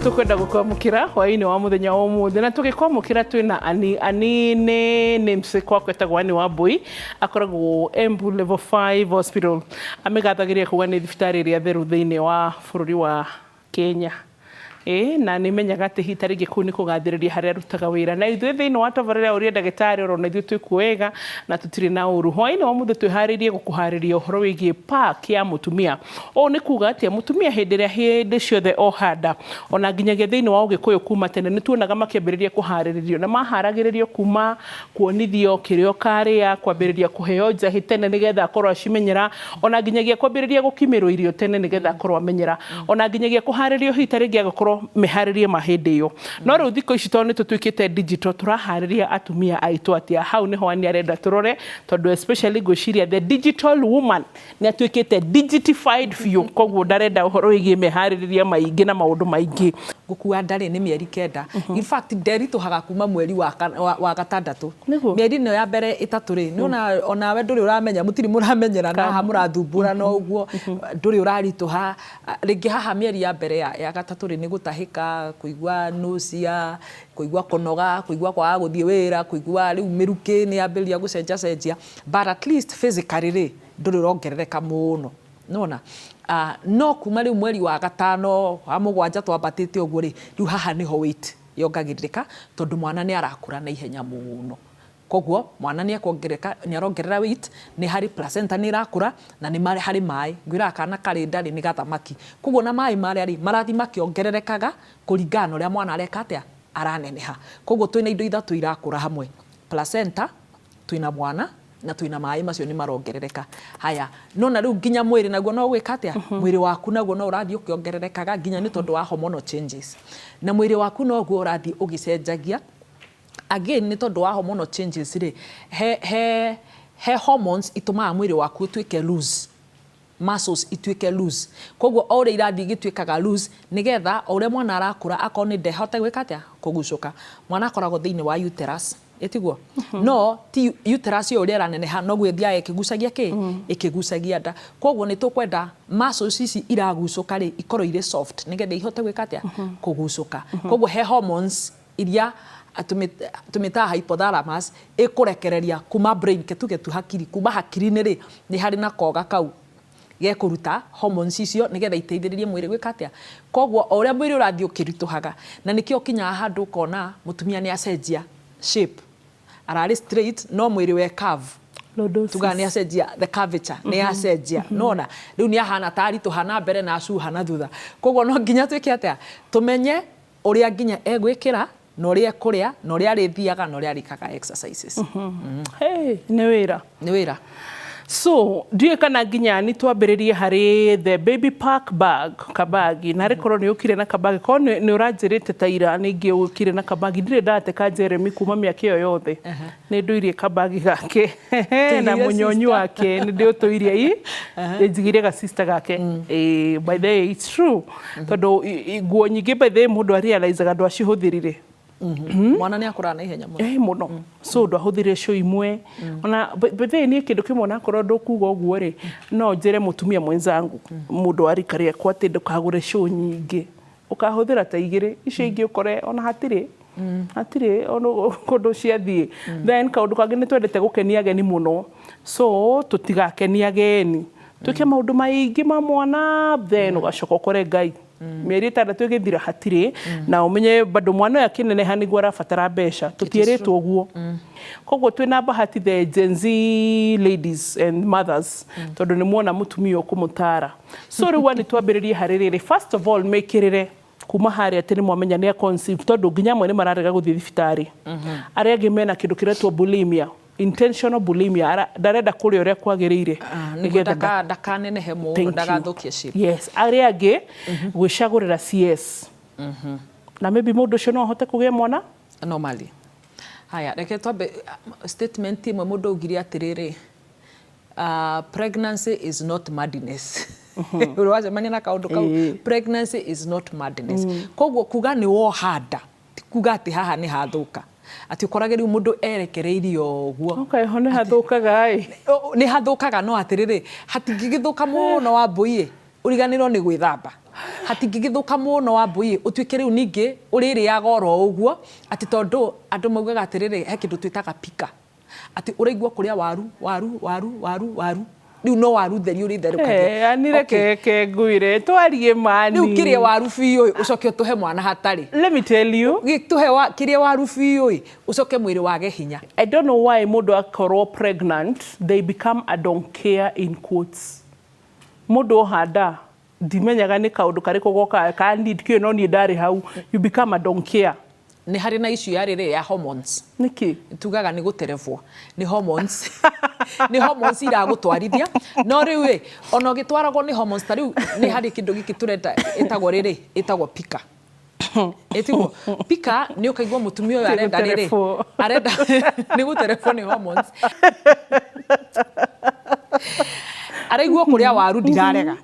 Tũkwenda gũkwamũkĩra hwaĩ-inĩ wa mũthenya wa ũmũthĩ, na tũgĩkwamũkĩra twĩna Ani. Ani nĩ namesake wakwa, etagwo Ani Wambui, akoragwo Embu Level 5 Hospital. Amĩgathagĩria kuga nĩ thibitarĩ ĩrĩa theru thĩinĩ wa bũrũri wa Kenya. Ĩĩ, na nĩ menyaga atĩ hihi ta rĩngĩ kũu nĩ kũgathĩrĩria harĩa arutaga wĩra. Na ithuĩ thĩinĩ wa tabarĩra ya Ũria Ndagĩtarĩ oro na ithuĩ twĩkuo wega na tũtirĩ na ũru. Hwaĩ-inĩ wa ũmũthĩ twĩharĩirie gũkũharĩria ũhoro wĩgiĩ pack ya mũtumia. Ũũ nĩ kuga atĩa? Mũtumia hĩndĩ ĩrĩa hĩndĩ ciothe oha nda, ona nginyagia thĩinĩ wa Ũgĩkũyũ kuma tene nĩ tuonaga makĩambĩrĩria kũharĩrĩrio, na maharagĩrĩrio kuma kuonithio kĩrĩa ũkarĩa, kwambĩrĩria kũheo njahĩ tene nĩgetha akorwo acimenyera, ona nginyagia kwambĩrĩria gũkimĩrwo irio tene nĩgetha akorwo amenyera, ona nginyagia kũharĩrio hihi ta rĩngĩ agakorwo meharĩrie ma hĩndĩ ĩyo. No rĩu thikũ ici tondũ nĩ tũtuĩkĩte digital, tũraharĩria atumia aitũ atĩa? Hau nĩho Annie arenda tũrore, tondũ especially ngwĩciria the digital woman nĩ atuĩkĩte digitified biũ, koguo ndarenda ũhoro wĩgiĩ meharĩrĩria maingĩ na maũndũ maingĩ. Gũkua nda rĩ nĩ mĩeri 9. In fact, nderitũhaga kuma mweri wa gatandatũ. Nĩguo. Mĩeri ĩno ya mbere 3 rĩ, nĩwona onawe ndũrĩ ũramenya, mũtirĩ mũramenyerana haha, mũrathumbũrana ũguo, ndũrĩ ũraritũha. Rĩngĩ haha mĩeri ya mbere ya gatatũ rĩ, nĩ gũtahĩka, kũigua nausea, kũigua kũnoga, kũigua kwaga gũthiĩ wĩra, kũigua rĩu mĩrukĩ nĩ yambĩrĩria gũcenjacenjia, but at least physically rĩ, ndũrĩ ũrongerereka mũno, nĩwona. No kuma rĩu mweri wa gatano, wa mũgwanja, twambatĩte ũguo rĩ, rĩu haha nĩho weight yongagĩrĩrĩka, tondũ mwana nĩ arakũra na ihenya mũno. Koguo mwana nĩ ekuongerereka, nĩ arongerera weight, nĩ harĩ placenta nĩ ĩrakũra, na nĩ harĩ maĩ. Ngwĩraga kana karĩ nda rĩ, nĩ gathamaki, koguo na maĩ marĩa rĩ, marathiĩ makĩongererekaga kũringana na ũrĩa mwana areka atĩa, araneneha. Koguo twĩna indo ithatũ irakũra hamwe: placenta, twĩna mwana, na twĩna maĩ macio nĩ marongerereka. Haya, no na rĩu nginya mwĩrĩ naguo no gwĩka atĩa, mwĩrĩ waku naguo no ũrathiĩ ũkĩongererekaga, nginya nĩ tondũ wa hormonal changes, na mwĩrĩ waku noguo ũrathiĩ ũgĩcenjagia. Again, nĩ tondũ wa hormonal changes rĩ, he hormones itũmaga mwĩrĩ waku ũtuĩke loose, muscles ituĩke loose. Koguo o ũrĩa irathiĩ igĩtuĩkaga loose, nĩgetha o ũrĩa mwana arakũra, akorwo nĩ ndehote gwĩka atĩa, kũgucũka. Mwana akoragwo thĩinĩ wa uterus, ĩtiguo? No ti uterus ĩyo, ũrĩa ĩraneneha noguo ĩthiaga ĩkĩgucagia kĩ, ĩkĩgucagia nda. Koguo nĩ tũkwenda muscles ici iragucũka rĩ, ikorwo irĩ soft, nĩgetha ihote gwĩka atĩa, kũgucũka. Koguo he hormones iria tũmĩtaga hypothalamus, ĩkũrekereria kuma brain, ketuge tu hakiri, kuma hakiri-inĩ rĩ, nĩ harĩ na koga kau gekũruta hormones icio, nĩgetha iteithĩrĩrie mwĩrĩ gwĩka atĩa. Koguo o ũrĩa mwĩrĩ ũrathiĩ ũkĩritũhaga, na nĩkĩo ũkinyaga handũ ũkona mũtumia nĩ acenjia shape, ararĩ straight no mwĩrĩ we curve. Lordosis. Tugaga nĩ acenjia the curvature, nĩ acenjia, nona rĩu nĩ ahana ta aritũha na mbere na acuha na thutha. Koguo no nginya twĩke atĩa, tũmenye ũrĩa nginya egwĩkĩra, na ũrĩa ekũrĩa, na ũrĩa arĩthiaga, na ũrĩa arĩkaga exercises. Hey, nĩ wĩra. Nĩ wĩra. So ndiũĩ kana nginya nĩ twambĩrĩrie harĩ the baby pack bag, kabagi, na rĩkorwo nĩ ũkire na kabagi, korwo nĩ ũranjĩrĩte ta ira ningĩ ũkire na kabagi. Ndirĩ ndate ka Jeremy kuma mĩaka ĩyo yothe, nĩ ndũirie kabagi gake na Tũigĩire mũnyonyi sister. Wake nĩ ndĩũtũirie, i njigire ga sister gake. By the way, it's true, tondũ nguo nyingĩ, by the way, mũndũ arealizaga ndwacihũthĩrire. Mwana nĩ akũraga na ihenya mũno. Eh, mũno. So ndwahũthĩrire cio imwe ona by the way, niĩ kĩndũ kĩmwe, onakorwo ndũkuga ũguo rĩ, no njĩre mũtumia mwenzangu, mũndũ wa rika rĩakwa, atĩ ndũkagũre show nyingĩ, ũkahũthĩra ta igĩrĩ, icio ingĩ ũkore ona hatirĩ ona kũndũ ciathiĩ. Then kaũndũ kangĩ, nĩ twendete gũkenia ageni mũno, so tũtigakenie ageni, twĩke maũndũ maingĩ ma mwana, then ũgacoka ũkore Ngai mĩeri 6 ĩgĩthira hatirĩ, na ũmenye bado mwana ũyũ akĩneneha nĩguo arabatara mbeca. Tũtierĩtwo ũguo. Koguo twĩna bahati, the Gen Z ladies and mothers, tondũ nĩ muona mũtumia ũkũmũtara. So rĩu nĩ twambĩrĩrie harĩ rĩrĩ, first of all, mĩkĩrĩre kuma harĩa atĩ nĩ mwamenya nĩ conceive, tondũ nginya amwe nĩ mararega gũthiĩ thibitarĩ, arĩa angĩ mena kĩndũ kĩretwo bulimia, intentional bulimia, ndarenda kũrĩa ũrĩa kwagĩrĩire. Nĩguo nĩgetha ndakanenehe mũno. Thank you. Ndagathũkie shape. Yes, arĩa angĩ gwĩcagũrĩra CS, na maybe mũndũ ũcio no ahote kũgĩa mwana. Normally, haya, reke twambe statement ĩmwe. Mũndũ augire atĩrĩrĩ, "Pregnancy is not madness." Ũrĩ wacemania na kaũndũ kau? Ĩĩ. "Pregnancy is not madness." Koguo kuga nĩ woha nda ti kuga atĩ haha nĩ hathũka, atĩ ũkorage rĩu mũndũ erekereirio ũguo. Okay, ho nĩ hathũkaga ĩ. Nĩ hathũkaga, no atĩrĩrĩ, hatingĩgĩthũka mũno wa mbũi ĩ ũriganĩrwo nĩ gwĩthamba. Hatingĩgĩthũka mũno Wambui, ũtuĩke rĩu ningĩ ũrĩrĩaga oro ũguo, atĩ tondũ andũ maugaga atĩrĩrĩ, he kĩndũ twĩtaga pica, atĩ ũraigua kũrĩa waru, waru, waru, waru, waru, rĩu no waru theri ũrĩtherũkagia. Eh, ani reke ke ngwire twarie mani. Rĩu kĩrĩa waru biũ ĩ, ũcoke ũtũhe mwana hatarĩ. Let me tell you. Gĩtũhe wa, kĩrĩa waru biũ ĩ, ũcoke mwĩrĩ wage hinya. I don't know why mũndũ akorwo pregnant they become a don't care in quotes. Mũndũ ohanda ndimenyaga nĩ kaũndũ karĩkũ gokaga ka need kĩo, no niĩ ndarĩ hau, you become a don't care. Nĩ harĩ na issue ya rĩrĩ ya hormones. Nĩkĩ? Tugaga nĩ gũterebwo nĩ hormones, nĩ hormones iragũtwarithia. No rĩu ĩ, ona ũgĩtwaragwo nĩ hormones, ta rĩu nĩ harĩ kĩndũ gĩkĩ tũreta, ĩtagwo rĩrĩ, ĩtagwo pica. Ĩtiguo pica nĩ ũkaigua mũtumia ũyũ arenda rĩrĩ, gũterebwo. Arenda nĩ gũterebwo nĩ hormones, araigua kũrĩa waru, ndirarega,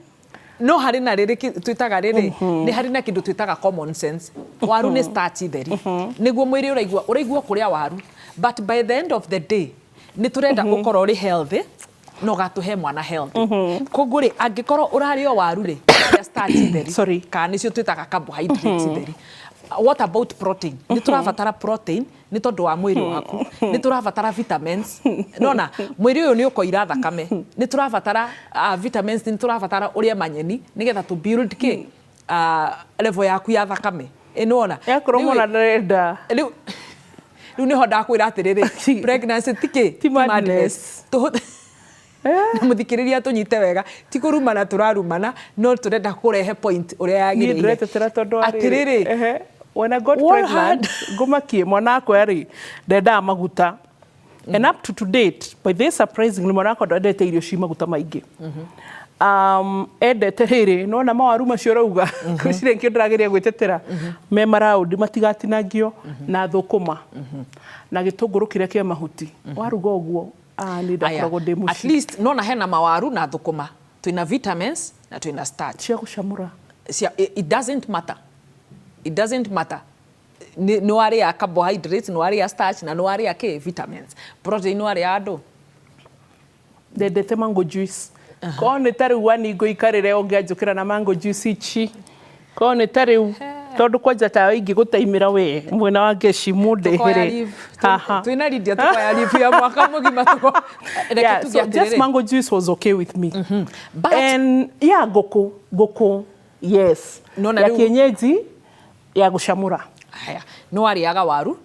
no harĩ na rĩrĩ twĩtaga rĩrĩ, nĩ harĩ na kĩndũ twĩtaga common sense. Waru nĩ starch theri, nĩguo mwĩrĩ ũraigua, ũraigua kũrĩa waru, but by the end of the day nĩ tũrenda ũkorwo ũrĩ healthy na ũgatũhe mwana healthy. Koguo rĩ, angĩkorwo ũrarĩa o waru rĩ, ũrarĩa starch theri, Sorry. kana nĩcio twĩtaga carbohydrates theri, what about protein? Nĩ tũrabatara protein nĩ tondũ wa mwĩrĩ waku, nĩ tũrabatara vitamins. Nona mwĩrĩ ũyũ nĩ ũkoira thakame, nĩ tũrabatara vitamins, nĩ tũrabatara ũrĩe manyeni nĩgetha tũ build kĩ level yaku ya thakame. Ĩ nĩwona? Yakorwo mwana ndarenda. Rĩu nĩho ndakwĩra atĩrĩrĩ, pregnancy ti kĩ? Ti madness. Na mũthikĩrĩria tũnyite wega, ti kũrumana tũrarumana, no tũrenda kũrehe point ũrĩa Niĩ yagĩrĩire. ndĩretetera tondũ wa rĩrĩ. Atĩrĩrĩ, Ehe. When I got What pregnant, ngũmakie mwana wakwa rĩ, ndendaga maguta. And up to date, by this surprisingly, mwana wakwa ndendete irio ci maguta maingĩ. Endete rĩrĩ, nona mawaru macio ũrauga, ngwĩciria nĩkĩo ndĩrageria gwĩtetera, me maraundi matigatinangio, na thũkũma na gĩtũngũrũ kĩrĩa kĩa mahuti. Waruga ũguo, ah, niĩ ndakoragwo ndĩ at mũciĩ. least nona hena mawaru na thũkũma, twĩna vitamins na twĩna starch. Cia gũcamũra. Cia, it doesn't matter, it doesn't matter. Nĩ warĩa carbohydrates, nĩ warĩa starch, na nĩ warĩa kĩ, vitamins, protein, nĩ warĩa andũ. Ndendete mango juice. Korwo nĩ ta rĩu wani ngũikarĩre ũngĩanjũkĩra na mango juice ici, korwo nĩ ta rĩu, tondũ kwanja tawe ingĩgũtaimĩra we mwena wa ngeci Tukoya mũndehere leave. haha. Twĩna Lydia, tukoya leave ya mwaka mũgima reke Yeah, tuge so just atĩrĩrĩ. mango juice was okay with me. But And yeah, ngũkũ, ngũkũ, yes. Nona ya kienyeji ya gũcamũra. Haya, nĩ warĩaga waru,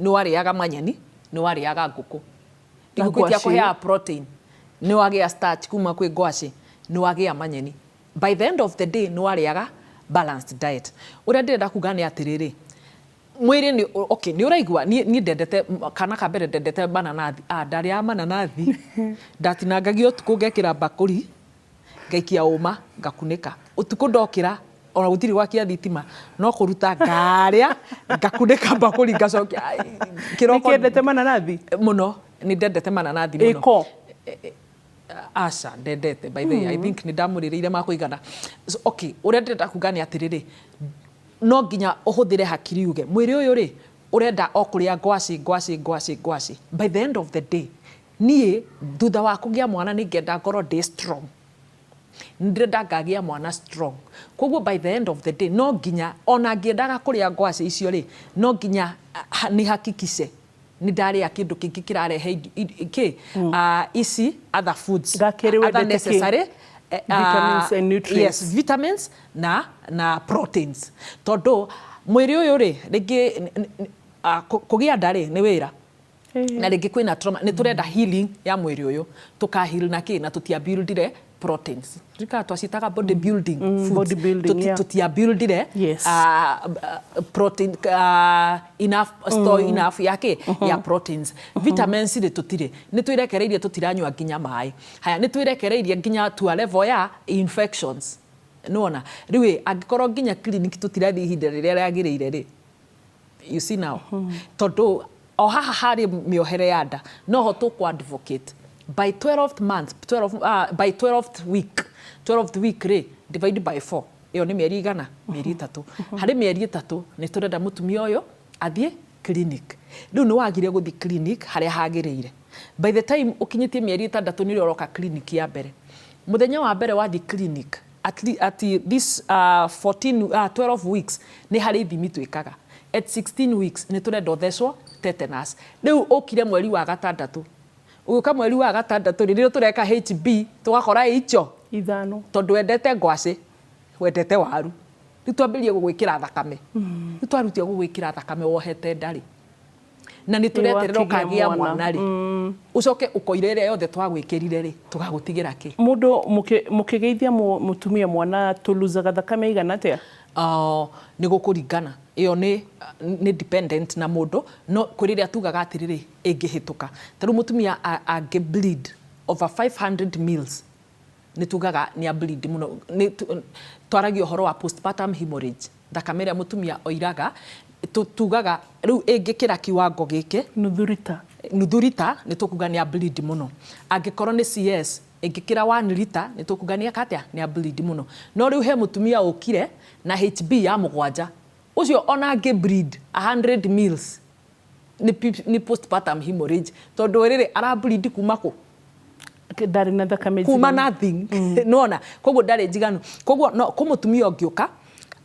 nĩ warĩaga manyeni, nĩ warĩaga ngũkũ. Na Ngũkũ ngwacĩ. itiakũheaga protein, nĩ wagĩa starch kuma kwĩ ngwacĩ, nĩ wagĩa manyeni. By the end of the day nĩ warĩaga balanced diet. Ũrĩa ndĩrenda kuga nĩ atĩrĩrĩ, mwĩrĩ nĩ okay, nĩ ũraigua niĩ ndendete kana ka mbere ndendete mananathi. Ah, ndarĩaga mananathi, ndatinangagia ũtukũ, ngekĩra mbakũri, ngaikia ũma, ngakunĩka ũtukũ. Ndokĩra ona gũtirĩ gwakia thitima, no kũruta ngarĩa, ngakunĩka mbakũri, ngacokia. Ai, kĩroko. Nĩkĩendete mananathi? Mũno, nĩ ndendete mananathi mũno. Ĩko. Aca, ndendete. By the way, I think nĩ ndamũrĩrĩire makũigana. So, okay, ũrĩa ndĩrenda kuga nĩ atĩrĩrĩ, no nginya ũhũthĩre hakiri, uge mwĩrĩ ũyũ rĩ ũrenda o kũrĩa ngwacĩ, ngwacĩ, ngwacĩ, ngwacĩ. By the end of the day, niĩ thutha wa kũgĩa mwana nĩ ngenda ngorwo ndĩ strong, ndĩrenda ngagĩa mwana strong. Koguo by the end of the day no nginya ona ngĩendaga kũrĩa ngwacĩ icio rĩ, no nginya nĩ hakikishe nĩ ndarĩa kĩndũ kĩngĩ kĩrarehe kĩ ici other foods, Gakerĩ other wendete kĩ? necessary Vitamins and nutrients. Yes, vitamins na proteins, tondũ mwĩrĩ ũyũ rĩ, rĩngĩ kũgĩa nda rĩ nĩ wĩra, na rĩngĩ kwĩna trauma, nĩ tũrenda healing ya mwĩrĩ ũyũ. Tũka heal na kĩ na tũtia buildire proteins? Rika twacitaga body building foods. Body building, yeah. Tũtia buildire protein enough store, enough ya kĩ, ya proteins. Vitamins rĩ, tũtirĩ, nĩ twĩrekereirie, tũtiranyua nginya maĩ. Haya, nĩ twĩrekereirie nginya to a level ya infections. Nĩwona rĩu ĩ, angĩkorwo nginya clinic tũtirathiĩ ihinda rĩrĩa rĩagĩrĩire rĩ, you see now, tondũ o haha harĩ mĩohere ya nda noho tũkũ advocate by 12th month, 12, by 12th week, 12th week rĩ, divide by 4, ĩyo nĩ mĩeri igana, mĩeri 3. Harĩ mĩeri 3 nĩ tũrenda mũtumia ũyũ athiĩ clinic. Rĩu nĩ wagire gũthiĩ clinic harĩa hagĩrĩire. By the time ũkinyĩtie mĩeri 6 nĩrĩo ũroka clinic ya mbere. Mũthenya wa mbere wathiĩ clinic, At this 14, 12 weeks nĩ harĩ ithimi twĩkaga. At 16 weeks nĩ tũrenda ũthecwo tetanus. Rĩu ũkire mweri wa gatandatũ, ũgĩũka mweri wa gatandatũ rĩ, nĩrĩo tũreka HB, tũgakora icho 5. Tondũ wendete ngwacĩ, wendete waru, rĩu twambĩrĩrie gũgwĩkĩra thakame. Rĩu twarutia gũgwĩkĩra thakame wohete ndarĩ na nĩ tũreterera wakĩgĩa ũkagĩa mwana. Mwana rĩ, ũcoke ũkoire ĩrĩa yothe twagwĩkĩrire rĩ, tũgagũtigĩra kĩ? Mũndũ mũkĩgeithia mũtumia mwana tũluzaga thakame igana atĩa? Nĩ gũkũringana, ĩyo nĩ dependent na mũndũ, no kwĩ rĩrĩa tugaga atĩrĩrĩ, ĩngĩhĩtũka ta rĩu mũtumia angĩ bleed over 500 mils, nĩ tugaga nĩ a bleed mũno. Nĩ twaragia ũhoro wa postpartum hemorrhage, thakame ĩrĩa mũtumia oiraga. Tugaga rĩu ĩngĩkĩra kiwango gĩkĩ, nuthu rita, nuthu rita, nĩ tũkuga nĩ a bleed mũno. Angĩkorwo nĩ CS, ĩngĩkĩra 1 lita, nĩ tũkuga nĩ eka atĩa, nĩ a bleed mũno. No rĩu he mũtumia ũkire na HB ya 7, ũcio ona angĩ bleed 100 mils nĩ postpartum hemorrhage, tondũ rĩrĩ ara bleed kuma kũ? Ndarĩ na thakame kuma njiganu. Nothing. Nona koguo ndarĩ njiganu. Koguo no kũ mũtumia ũngĩũka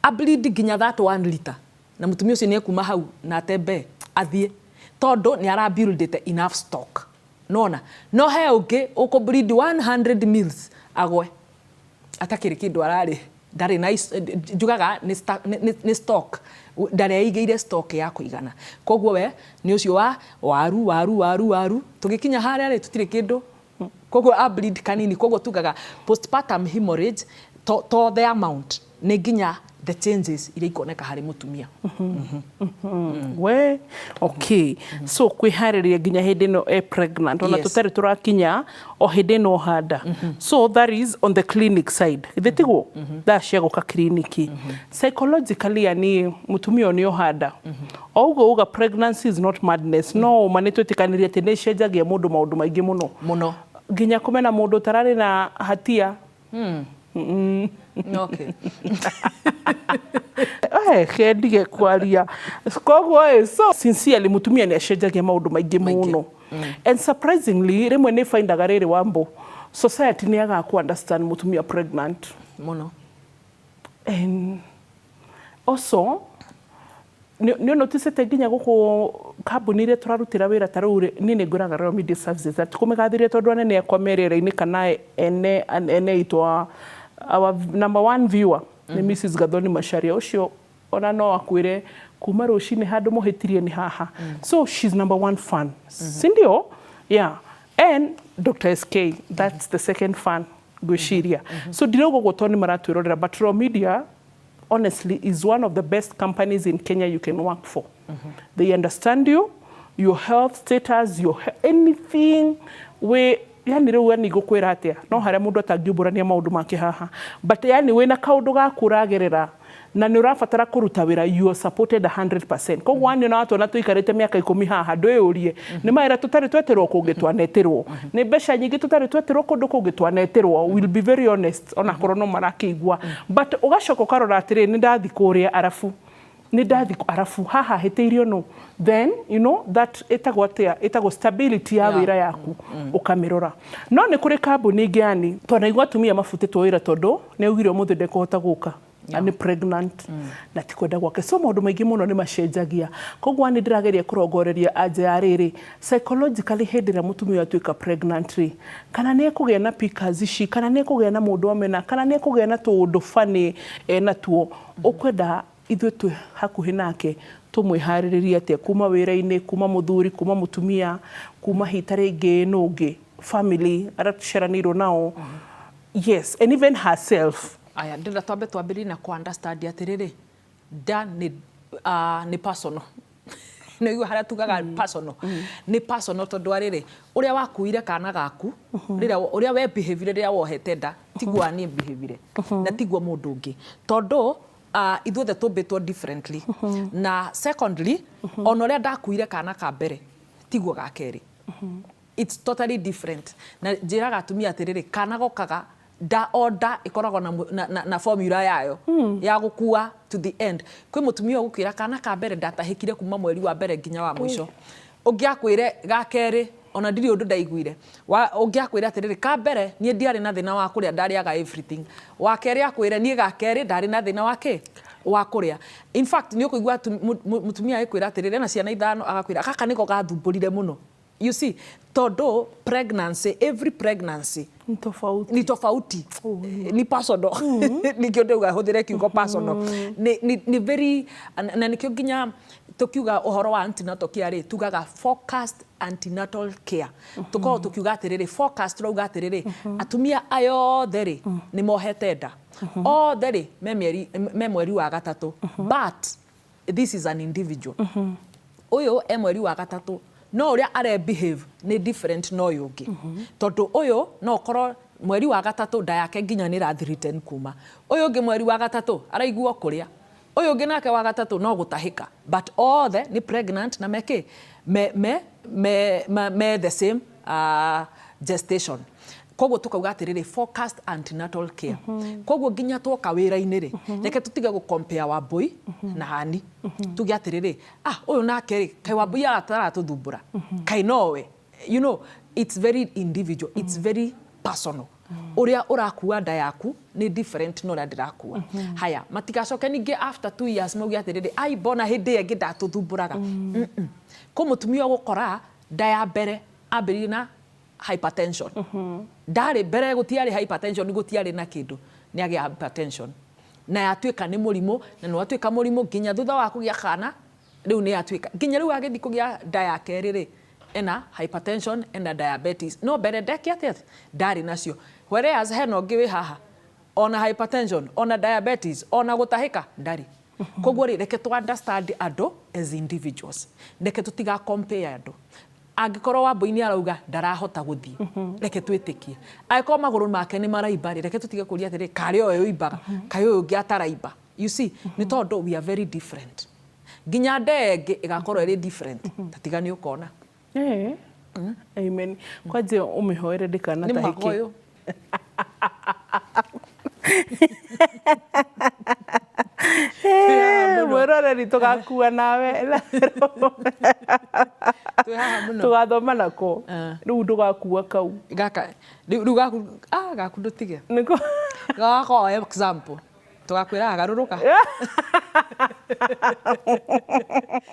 a bleed nginya that 1 liter, na mũtumia ũcio nĩ ekuma hau na atembe athiĩ, tondũ nĩ ara buildĩte enough stock. Nona no he ũngĩ ũkũ bleed 100 mils agwe atakĩrĩ kĩndũ ararĩ, ndarĩ na njugaga nĩ stock, ndareigĩire stock ya kũigana. Koguo we nĩ ũcio wa waru, waru, waru, waru, tũgĩkinya harĩa rĩ, tũtirĩ kĩndũ, koguo a bleed kanini. Koguo tugaga postpartum hemorrhage to the amount, nĩ nginya the changes iria ikoneka harĩ mũtumia. We okay, so kwĩharĩria nginya hĩndĩ ĩno e pregnant ona tũtarĩ tũrakinya o hĩndĩ ĩno handa. So that is on the clinic side, githĩ tiguo? Thaa cia gũka kiriniki, psychologically, yani mũtumia ũyũ nĩ ohanda o ũguo uga pregnancy is not madness, no ũma nĩ twĩtĩkanĩrie atĩ nĩ ĩcenjagia mũndũ maũndũ maingĩ mũno. Mũno. Nginya kũmena mũndũ ũtararĩ na hatia. Kendige kwaria. Koguo so sincerely, mutumia nĩ acenjagia maũndũ maingĩ Maingĩ. mũno. And surprisingly, rĩmwe nĩ findaga rĩrĩ wambo society nĩ yagaga ku understand mutumia pregnant. Mũno. And also nĩ noticete nginya gũkũ kambuni iria tũrarutĩra wĩra, ta rĩu niĩ nĩ ngwĩraga Royal Media Services atĩ kũmĩgathĩria, tondũ anene akwa me rĩera-inĩ kana ene itũ our number one viewer nĩ Mrs Gathoni Macharia, ũcio ona no akwĩre kuma rũcinĩ handũ mũhĩtirie nĩ haha. So she's number one fan, si ndio? Yeah. And Dr. SK, that's the second fan ngwĩciria. So ndirauga ũguo tondũ nĩ maratwĩrorera, but Royal Media honestly is one of the best companies in Kenya you can work for. They understand you, your health status, your anything we yani rĩu yani ngũkwĩra atĩa, no harĩa mũndũ atangiumbũrania maũndũ make haha, but yani wĩna kaũndũ gaku ũragerera na nĩ ũrabatara kũruta wĩra, you are supported 100%. Koguo wani ona watuona tũikarĩte mĩaka 10 haha, ndwĩyũrie nĩ mawĩra tũtarĩ twetĩrwo kũngĩ, twanetĩrwo nĩ mbeca nyingĩ tũtarĩ twetĩrwo kũndũ kũngĩ, twanetĩrwo. Will be very honest, onakorwo no marakĩigua, but ũgacoka ũkarora atĩrĩ, nĩ ndathi kũrĩa arabu, nĩ ndathi arabu haha hĩtĩirio no then you know that ĩtagwo atĩa, ĩtagwo stability ya wĩra yaku, ũkamĩrora. No nĩ kũrĩ kambuni ingĩ yani twanaigua atumia mabutĩtwo wĩra tondũ nĩ augire ũmũthĩ ndekũhota gũka na nĩ pregnant na ti kwenda gwake. So maũndũ maingĩ mũno nĩ macenjagia. Koguo nĩ ndĩrageria kũrongoreria anja ya rĩrĩ, psychologically, hĩndĩ ĩrĩa mũtumia atuĩka pregnant rĩ, kana nĩ ekũgĩa na pickers ici, kana nĩ ekũgĩa na mũndũ amena, kana nĩ ekũgĩa na tũũndũ funny enatuo, ũkwenda ithuĩ twĩ hakuhĩ nake tũmwĩharĩrĩrie atĩa, kuma wĩra-inĩ, kuma mũthuri, kuma mũtumia, kuma hita rĩngĩ nũngĩ family arĩa tũciaranĩirwo nao, yes, and even herself? Aya, ndĩrenda twambe twambĩrĩrie na ku understand atĩrĩrĩ, nda nĩ personal. Nĩguo harĩa tugaga personal, nĩ personal, tondũ arĩrĩ ũrĩa wakuire kana gaku, rĩrĩa ũrĩa we behavire rĩrĩa wohete nda, tiguo niĩ behavire na tiguo mũndũ ũngĩ, tondũ ithuothe tũmbĩtwo differently. Na secondly, ona ũrĩa ndakuire kana ka mbere tiguo ga kerĩ, it's totally different. Na njĩraga atumia atĩrĩrĩ, kana gokaga nda o nda ĩkoragwo na formula yayo ya gũkua to the end. Kwĩ mũtumia ũgũkwĩra kana ka mbere ndatahĩkire kuma mweri wa mbere nginya wa mũico, ũngĩ akwĩre ga kerĩ Ona ndirĩ ũndũ ndaiguire. Ũngĩ akwĩra atĩrĩrĩ, ka mbere niĩ ndiarĩ na thĩna wa kũrĩa, ndarĩaga everything. Wa kerĩ akwĩre niĩ ga kerĩ ndarĩ na thĩna wa kĩ wa kũrĩa. In fact, nĩ ũkũigua mũtumia agĩkwĩra atĩrĩrĩ, ena ciana 5, agakwĩra gaka nĩko gathumbũrire mũno. You see, tondũ pregnancy, every pregnancy Ni tofauti. Ni tofauti, ni personal. Nikio ndauga hũthĩre kiugo personal. Ni very, na nikio nginya tukiuga ũhoro wa antenatal care rĩ, tugaga focused antenatal care. Tukorwo tukiuga atĩrĩrĩ, focused, turauga atĩrĩrĩ, atumia aya othe rĩ nĩ mohete nda, othe rĩ me mĩeri, me mweri wa gatatũ, but this is an individual. Ũyũ e mweri wa gatatũ, no ũrĩa are behave nĩ different na ũyũ ũngĩ, tondũ ũyũ no ũkorwo mweri wa gatatũ nda yake nginya nĩ ĩrathiriten kuma, ũyũ ũngĩ mweri wa gatatũ araigua kũrĩa, ũyũ ũngĩ nake wa gatatũ no gũtahĩka, but othe nĩ pregnant na mekĩ me the same gestation. Koguo tukauga atĩrĩrĩ, focused antenatal care. Koguo nginya twoka wĩra-inĩ rĩ, reke tũtige gũ compare Wambui na Hani. Tuge atĩrĩrĩ, ah, ũyũ nake rĩ, kaĩ Wambui ataratũthumbũra, kaĩ nowe. You know, it's very individual, it's very personal. Ũrĩa ũrakua nda yaku nĩ different na ũrĩa ndĩrakua. Haya, matigacoke ningĩ after 2 years mauge atĩrĩrĩ, ai, mbona hĩndĩ ĩyo ĩngĩ ndatũthumbũraga. Kũ mũtumia ũgũkora nda ya mbere ambĩrĩrie na hypertension, ndarĩ mbere gũtiarĩ hypertension, gũtiarĩ na kĩndũ, nĩ agĩa hypertension na yatuĩka nĩ mũrimũ, na nĩ watuĩka mũrimũ nginya thutha wa kũgĩa kana. Rĩu nĩ yatuĩka nginya rĩu agĩthiĩ kũgĩa nda ya kerĩ rĩ, ena hypertension, ena diabetes, no mbere ndeke atĩa? Ndarĩ nacio. Whereas hena ũngĩ wĩ haha, ona hypertension, ona diabetes, ona gũtahĩka ndarĩ. Koguo rĩ, reke tũ understand andũ as individuals, reke tũtiga compare andũ. Angĩkorwo Wambui nĩ arauga ndarahota gũthiĩ, reke twĩtĩkie. Angĩkorwo magũrũ make nĩ maraimba rĩ, reke tũtige kũria atĩrĩ, karĩ ũyũ ũimbaga, kaĩ ũyũ ũngĩ ataraimba. You see, nĩ tondũ we are very different. Nginya ndee ĩngĩ ĩgakorwo ĩrĩ different, ta tiga nĩ ũkona. Eh. Amen. Kwanje ũmĩhoere Nĩ ndĩkanatahĩke. mwaka ũyũ. Eh, mwĩroreri, tũgakua nawe. Twĩ haha mũno. Tũgathoma nako. Ah. Rĩu ndũgakua kau. Gaka rĩu gaku, ah, gaku ndũtige. Nĩko. Gagakorwo example tũgakwĩra garũrũka.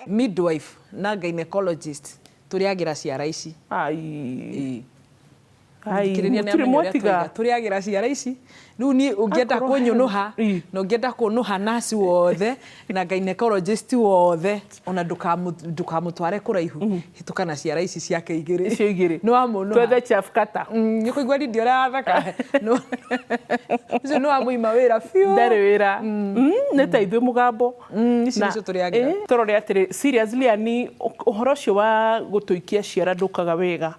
Midwife na gynecologist tũrĩagĩra ciara ici. Ai. Ĩĩ. Ai, Mũthikĩrĩria nĩ mũtirĩ amenya ũrĩa mwatiga. tũiga. Tũrĩagĩra ciara ici. Rĩu niĩ ũngĩenda Akorwo kũnyũnũha Ĩ. na ũngĩenda kũnũha nurse wothe na gynecologist wothe, ona ndũkamũtware kũraihu, hĩtũka na ciara ici ciake igĩrĩ. Icio igĩrĩ. Nĩ wamũnũha. Twethe chef kata. Nĩ kũigua Lydia ũrĩa athaka. Ũcio nĩ wamũima wĩra biũ. Ndarĩ wĩra. Nĩ ta ithuĩ mũgambo. Ici Na- nĩcio tũrĩagĩra. Tũrore atĩrĩ, seriously, ani ũhoro ũcio wa gũtũikia ciara ndũkaga wega,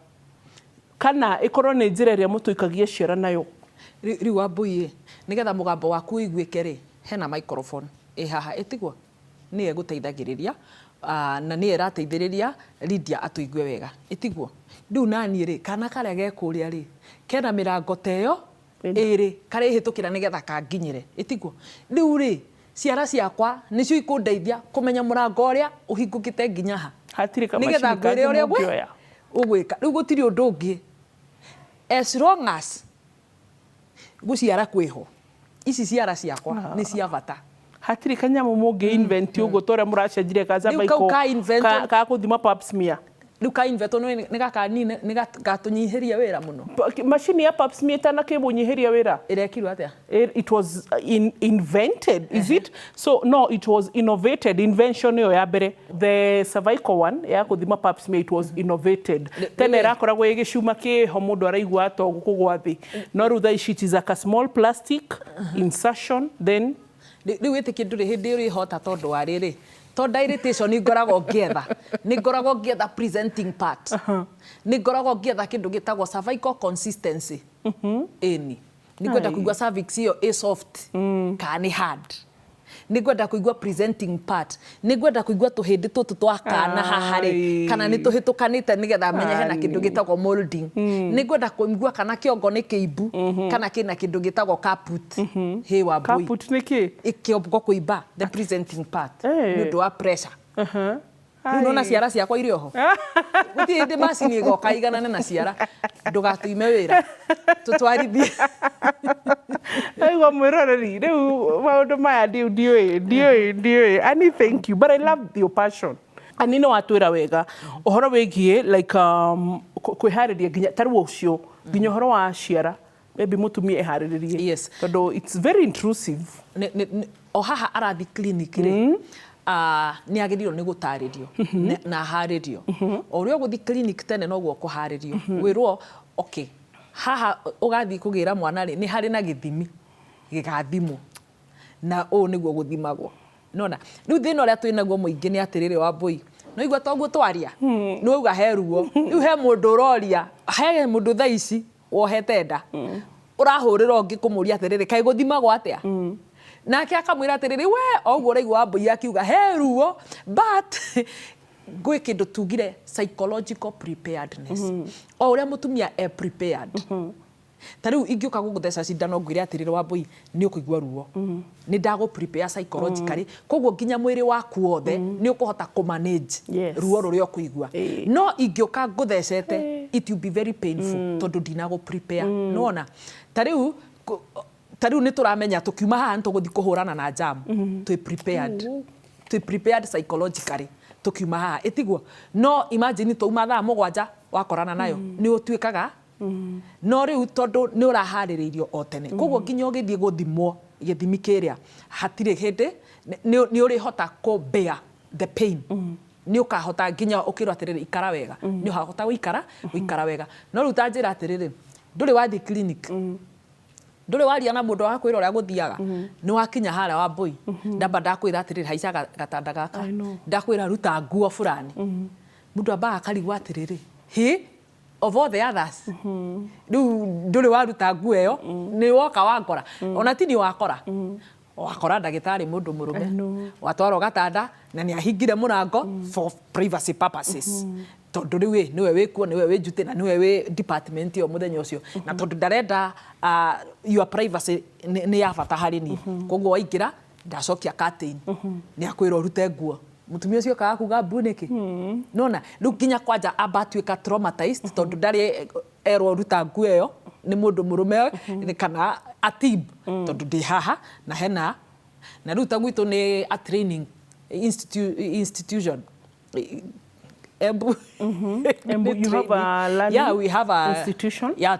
kana ĩkorwo nĩ njĩra ĩrĩa mũtũikagia ciara nayo? Rĩu Wambui ĩ, nĩgetha mũgambo waku ũiguĩke rĩ, hena microphone ĩ haha, ĩtigwo nĩyo ĩgũteithagĩrĩria, na nĩyo ĩrateithĩrĩria Lydia atũigue wega, ĩtiguo? Rĩu naniĩ rĩ, kana karĩa ge kũrĩa rĩ, kena mĩrango ta ĩyo ĩrĩ karĩhĩtũkĩra nĩgetha kanginyĩre, ĩtiguo? Rĩu rĩ, ciara ciakwa nĩcio ikũndeithia kũmenya mũrango ũrĩa ũhingũkĩte nginya ha, Hatirĩ nĩgetha kamacini ngwĩre kangĩ ũrĩa mũngĩoya? ũgwĩka. Rĩu gũtirĩ ũndũ ũngĩ, as long as gũciara kwĩho, ici ciara ciakwa nĩ cia bata. Hatirĩ kanyamũ mũngĩ invent ũguo ta ũrĩa mũracenjirie ka Rĩu kau cervical ka invent- ka gũthima pap smear? Rĩu ka invent nĩ gaka nĩ gatũnyihĩria wĩra mũno. Macini ya pap smear ĩtanakĩmũnyihĩria wĩra? Ĩrekirwo atĩa? It was invented, is it so? No, it was innovated. Invention ĩyo ya mbere, the cervical one ya kũthima pap smear, it was innovated. Tene ĩrakoragwo ĩ gĩcuma kĩho, mũndũ araigua ta kũgwa thĩ, no rĩu thaa ici it is like a small plastic insertion, then Rĩu wĩtĩkie ndũrĩ hĩndĩ ũrĩhota, tondũ wa rĩrĩ, to dilatation ngoragwo ngĩetha, nĩ ngoragwo ngĩetha presenting part, nĩ ngoragwo ngĩetha kĩndũ gĩtagwo cervical consistency. Ĩni nĩ ngwenda Ai. kũigua cervix ĩyo ĩ soft kana nĩ hard, nĩ ngwenda kũigua presenting part, nĩ ngwenda kũigua tũhĩndĩ tũtũ twa kana haha rĩ, Ai. kana nĩ tũhĩtũkanĩte, nĩgetha menye hena kĩndũ Ai. gĩtagwo molding. Nĩ ngwenda kũigua kana kĩongo nĩ kĩimbu kana kĩna kĩndũ gĩtagwo caput. Hĩ, Wambui. Caput nĩ kĩ? Kĩongo kũimba, the presenting part, nĩ ũndũ wa pressure. Rĩu nona ciara ciakwa irĩ oho, gũtirĩ hĩndĩ macini ĩgoka iganane na ciara. Ndũgatũime wĩra, tũtwarithie. Aigua mwĩroreri, rĩu maũndũ maya ndiũĩ ndiũĩ ndiũĩ. Ani, thank you, but I love your passion. Ani, nĩ watwĩra wega ũhoro wĩgiĩ like kwĩharĩria nginya ta rĩu ũcio, nginya ũhoro wa ciara, maybe mũtumia eharĩrĩrie, tondũ it's very intrusive. O haha arathi clinic rĩ, nĩ agĩrĩirwo nĩ gũtarĩrio na aharĩrio. O ũrĩa ũgũthiĩ clinic tene, noguo ũkũharĩrio, wĩrwo okay, haha ũgathiĩ kũgĩra mwana rĩ, nĩ harĩ na gĩthimi gĩgathimwo na ũũ nĩguo gũthimagwo. Nona rĩu thĩna ũrĩa twĩ naguo mũingĩ nĩ atĩrĩrĩ, Wambũi, no igua toguo twaria, nĩ wauga he ruo, rĩu he mũndũ ũroria, he mũndũ thaa ici wohete nda ũrahũrĩra ũngĩ kũmũria atĩrĩrĩ, kaĩ gũthimagwo atĩa? Nake akamwĩra atĩrĩrĩ, we o ũguo ũraigua Wambũi akiuga he ruo, but gwĩ kĩndũ tugire psychological preparedness. O ũrĩa mũtumia e prepared, ta rĩu ingĩũka gũgũtheca cindano ngwĩre atĩrĩrĩ, Wambũi, nĩ ũkũigua ruo, nĩ ndagũ prepare psychologically, koguo nginya mwĩrĩ waku wothe nĩ ũkũhota kũ manage ruo rũrĩa ũkũigua. No ingĩũka ngũthecete, it will be very painful tondũ ndinagũ prepare. Nĩwona ta rĩu nĩ tũramenya tũkiuma haha nĩ tũgũthiĩ kũhũrana na jam, twĩ prepared, twĩ prepared psychologically tũkiuma haha, ĩtiguo? No imagine twauma thaa 7 wakorana nayo, nĩ ũtuĩkaga. No rĩu tondũ nĩ ũraharĩrĩirio o tene, koguo nginya ũgĩthiĩ gũthimwo gĩthimi kĩrĩa, hatirĩ hĩndĩ nĩ ũrĩhota kũ bear the pain, nĩ ũkahota nginya ũkĩrwo atĩrĩrĩ, ikara wega, nĩ ũkahota gũikara wega. No rĩu ta njĩra atĩrĩrĩ, ndũrĩ wathiĩ clinic, ndũrĩ waria na mũndũ wakwĩra ũrĩa gũthiaga, nĩ wakinya harĩa, Wambũi, ndamba ndakwĩra atĩrĩrĩ, haica gatanda gaka. I know. Ndakwĩra ruta nguo fulani, mũndũ ambaga akarigwo atĩrĩrĩ, he of all the others, rĩu ndũrĩ waruta nguo ĩyo, nĩ woka wakora, ona ti nĩ wakora, wakora ndagĩtarĩ mũndũ mũrũme. I know. Watwarwo gatanda na nĩ ahingire mũrango for privacy purposes, tondũ rĩu ĩ nĩwe wĩkuo, nĩwe wĩ njuti na nĩwe wĩ department ĩyo mũthenya ũcio, na tondũ ndarenda your privacy nĩ ya bata harĩ niĩ. Koguo waingĩra, ndacokia curtain, nĩ akwĩra ũrute nguo. Mũtumia ũcio okaga kuga mbu nĩkĩ? Nona rĩu nginya kwanja amba atuĩka traumatized, tondũ ndarĩ erwo ruta nguo ĩyo nĩ mũndũ mũrũme kana atib, tondũ ndĩ haha na hena na rĩu ta gwitũ nĩ a training institution, Embu. Embu, you have a learning Yeah, we have a institution? Yeah,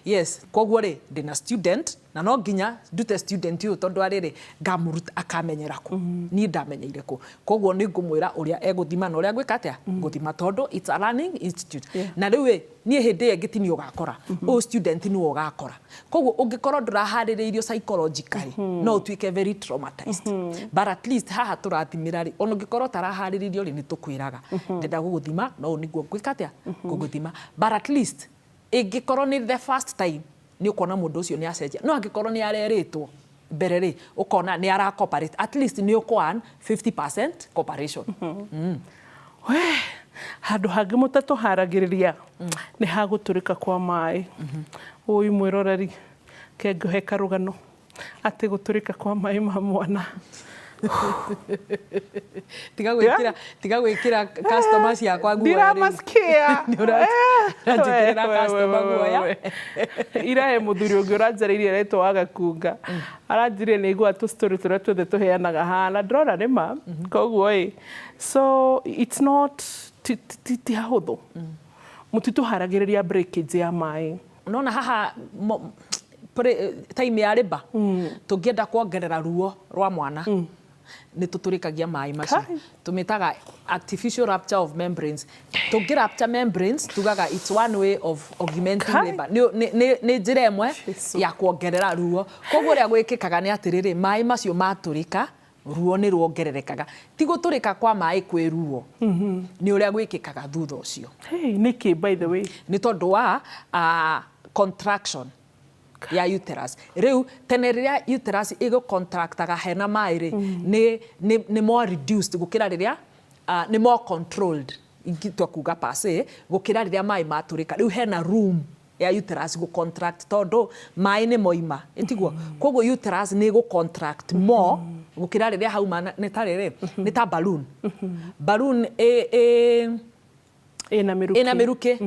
yes. Koguo rĩ, ndĩna student na no nginya ndute student ũyũ, tondũ arĩrĩ ngamũruta akamenyera kũ niĩ ndamenyeire kũ. Koguo nĩ ngũmwĩra ũrĩa egũthima na ũrĩa ngwĩka atĩa gũthima, tondũ it's a learning institute. Na rĩu ĩ niĩ hĩndĩ ĩyo ĩngĩ ti niĩ ũgakora ũyũ, student nĩwe ũgakora. Koguo ũngĩkorwo ndũraharĩrĩirio psychologically, no ũtuĩke very traumatized. But at least haha tũrathimĩra rĩ, ona ũngĩkorwo ũtaraharĩrĩirio rĩ, nĩ tũkwĩraga ndenda gũgũthima no ũũ nĩguo ngwĩka atĩa ngũgũthima. But at least ĩngĩkorwo nĩ the first time, nĩ ũkuona mũndũ ũcio nĩ acenjia. No angĩkorwo nĩ arerĩtwo mbere rĩ, ũkona nĩ ara cooperate, at least nĩ ũkũ earn 50% cooperation. We, handũ hangĩ mũtatũharagĩrĩria nĩ ha gũtũrĩka kwa maĩ. Ũyũ mwĩroreri, kengũhe karũgano atĩ gũtũrĩka kwa maĩ ma mwana. Tiga gwĩkĩra customer ciakwa guoya rĩu. Ndiramasikia. Nĩ ũranjĩkĩrĩra customer guoya. Irahe mũthuri ũngĩ ũranjarĩirie aretwo Wagakunga, aranjirie nĩ igua tũ story tũrĩa tuothe tũheanaga haha, na ndĩrona nĩ ma. Koguo ĩ, so it's not ti hahũthũ, mũtitũharagĩrĩria breakage ya maĩ. Nona haha time ya rĩba tũngĩenda kuongerera ruo rwa mwana, nĩ tũtũrĩkagia maĩ macio. Kai. Tũmĩtaga artificial rupture of membranes. Tũngĩ rupture membranes, tugaga it's one way of augmenting Kai. labor. Nĩ njĩra ĩmwe Jesu. ya kuongerera ruo. Koguo ũrĩa gwĩkĩkaga nĩ atĩrĩrĩ, maĩ macio matũrĩka, ruo nĩ ruongererekaga. Ti gũtũrĩka kwa maĩ kwĩ ruo, nĩ ũrĩa gwĩkĩkaga thutha ũcio. Hey, nĩkĩ, by the way? Nĩ tondũ wa contraction ya uterus. Rĩu tene rĩrĩa uterus ĩgũcontractaga hena maĩ rĩ, nĩ more reduced gũkĩra rĩrĩa nĩ more controlled, ingĩtua kuga per se, gũkĩra rĩrĩa maĩ matũrĩka. Rĩu hena room ya uterus gũ contract, tondũ maĩ nĩ moima, ĩtiguo? Koguo uterus nĩ ĩgũ contract more. Gũkĩra rĩrĩa hauma nĩ ta rĩrĩ, nĩ ta balloon. Balloon ĩ ĩna mĩrukĩ. Ĩna mĩrukĩ.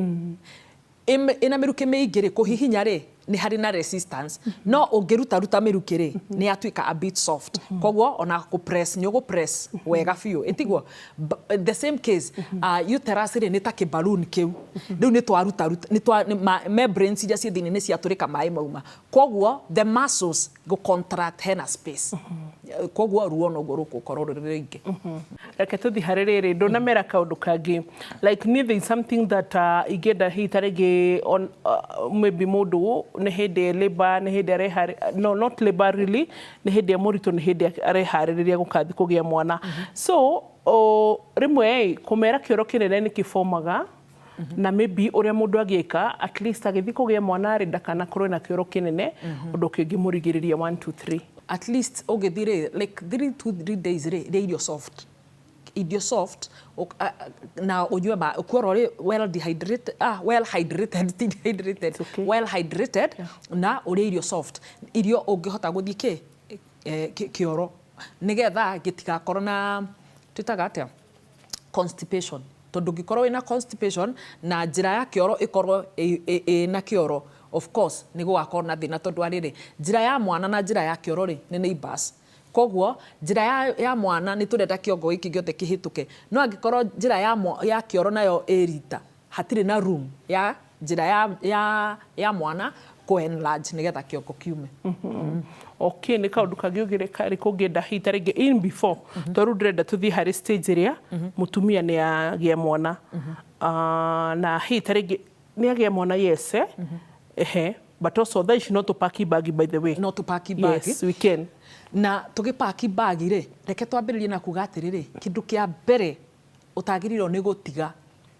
Ĩna mĩrukĩ mĩingĩ rĩ, kũhihinya rĩ, nĩ harĩ na resistance, no ũngĩruta ruta mĩrukĩ rĩ, nĩ yatuĩka a bit soft, koguo ona kũ-press nĩ ũgũ-press wega biũ, ĩtiguo? The same case, uterus rĩ, nĩ ta kĩ-balloon kĩu. Rĩu nĩ twaruta ruta, nĩ twa nĩ membranes iria ciĩ thĩinĩ nĩ ciatũrĩka, maĩ mauma, koguo the muscles go contract, hena space, koguo ruo noguo rũgũkorwo rũrĩ rũingĩ. Reke tũthi harĩ rĩrĩ, ndũnamera kaũndũ kangĩ, like niĩ there is something that ingĩenda hihi ta rĩngĩ on maybe mũndũ nĩ hĩndĩ labor, nĩ hĩndĩ areharĩ, no, not labor really, nĩ hĩndĩ ya mũritũ, nĩ hĩndĩ areharĩrĩria gũkathi kũgĩa mwana. So rĩmwe ĩ, kũmera kĩoro kĩnene nĩ kĩbomaga, na maybe ũrĩa mũndũ angĩka at least agĩthiĩ kũgĩa mwana rĩ, ndakanakorwo na kĩoro kĩnene, ũndũ kĩngĩmũrigĩrĩria 1 2 3. At least ũgĩthiĩ rĩ, like 3 2 3 days rĩ, rĩa irio soft, irio soft, na ũnyue ma ũkorwo rĩ well dehydrated, well hydrated, ti dehydrated. It's okay. Well hydrated, na ũrĩe irio soft, irio ũngĩhota gũthiĩ kĩ kĩoro, nĩgetha gĩtigakorwo na, twĩtaga atĩa, constipation, tondũ ũngĩkorwo wĩna constipation na njĩra ya kĩoro ĩkorwo ĩna kĩoro, of course nĩ gũgakorwo na thĩna, tondũ arĩrĩ njĩra ya mwana na njĩra ya kĩoro rĩ, nĩ neighbors. Koguo njĩra ya mwana nĩ tũrenda kĩongo gĩkĩ gĩothe kĩhĩtũke, no angĩkorwo njĩra ya kĩoro nayo ĩrita, hatirĩ na room ya njĩra ya mwana kũ enlarge nĩgetha kĩongo kiume. Okay, nĩ kaũndũ kangĩ ũngĩreka rĩ kũngĩenda hihi ta rĩngĩ in before, tondũ rĩu ndĩrenda tũthiĩ harĩ stage ĩrĩa mũtumia nĩ agĩa mwana. Na hihi ta rĩngĩ nĩ agĩa mwana, yes, ehe, but also thaa ici no tũpaki bagi, by the way. No tũpaki bagi. Yes, we can. Na tũgĩpaki bagi rĩ, reke twambĩrĩrie na kuga atĩrĩrĩ, kĩndũ kĩa mbere ũtagĩrĩirwo nĩ gũtiga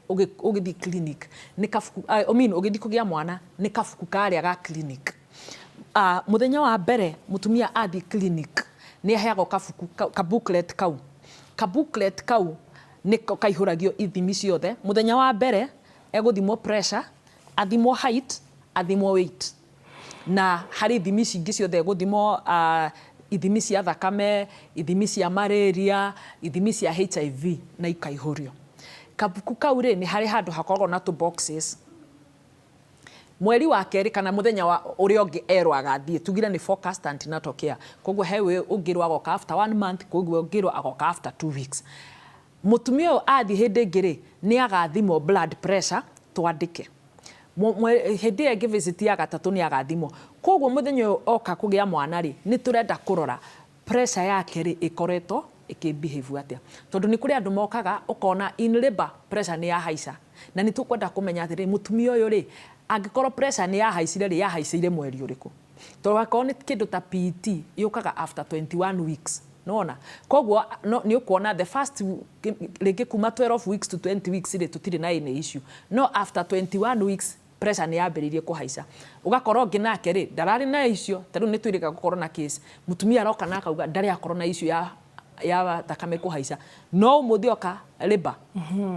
ũgĩthiĩ clinic nĩ kabuku, I mean, ũgĩthiĩ kũgĩa mwana, nĩ kabuku karĩa ga clinic. Mũthenya wa mbere mũtumia athiĩ clinic nĩ aheagwo kabuku ka booklet kau. Ka booklet kau nĩko kaihũragio ithimi ciothe. Mũthenya wa mbere egũthimwo pressure, athimwo height, athimwo weight, na harĩ ithimi ici ingĩ ciothe gũthimwo, ithimi cia thakame, ithimi cia malaria, ithimi cia HIV, na ikaihũrio kabuku kau rĩ, nĩ harĩ handũ hakoragwo na tũ boxes. Mweri wa kerĩ kana mũthenya wa ũrĩa ũngĩ erwo agathiĩ, tugire nĩ focused antenatal care, koguo he we ũngĩrwo agoka after one month, koguo ũngĩrwo agoka after 2 weeks. Mũtumia ũyũ athiĩ hĩndĩ ĩngĩ rĩ, nĩ agathimwo blood pressure, twandĩke. Hĩndĩ ĩyo ĩngĩ visit ya gatatũ nĩ agathimwo. Koguo mũthenya ũyũ oka kũgĩa mwana rĩ, nĩ tũrenda kũrora pressure yake rĩ, ĩkoretwo ĩkĩ-behave atĩa, tondũ nĩ kũrĩ andũ mokaga ũkona in labor pressure nĩ yahaica, na nĩ tũkwenda kũmenya atĩrĩ, mũtumia ũyũ rĩ, angĩkorwo pressure nĩ yahaicire rĩ, yahaicĩire mweri ũrĩkũ? Tondũ akorwo nĩ kĩndũ ta PET yũkaga after 21 weeks, nona koguo no, nĩ ũkuona the first rĩngĩ kuma 12 weeks to 20 weeks rĩ, tũtirĩ na any issue, no after 21 weeks pressure nĩ yambĩrĩirie kũhaica, ũgakora ũngĩ nake rĩ, ndararĩ na icio. Ta rĩu nĩ twĩrĩga gũkorwo na case, mũtumia aroka na akauga ndarĩ akorwo na issue ya thakame kũhaica, no ũmũthĩ oka labour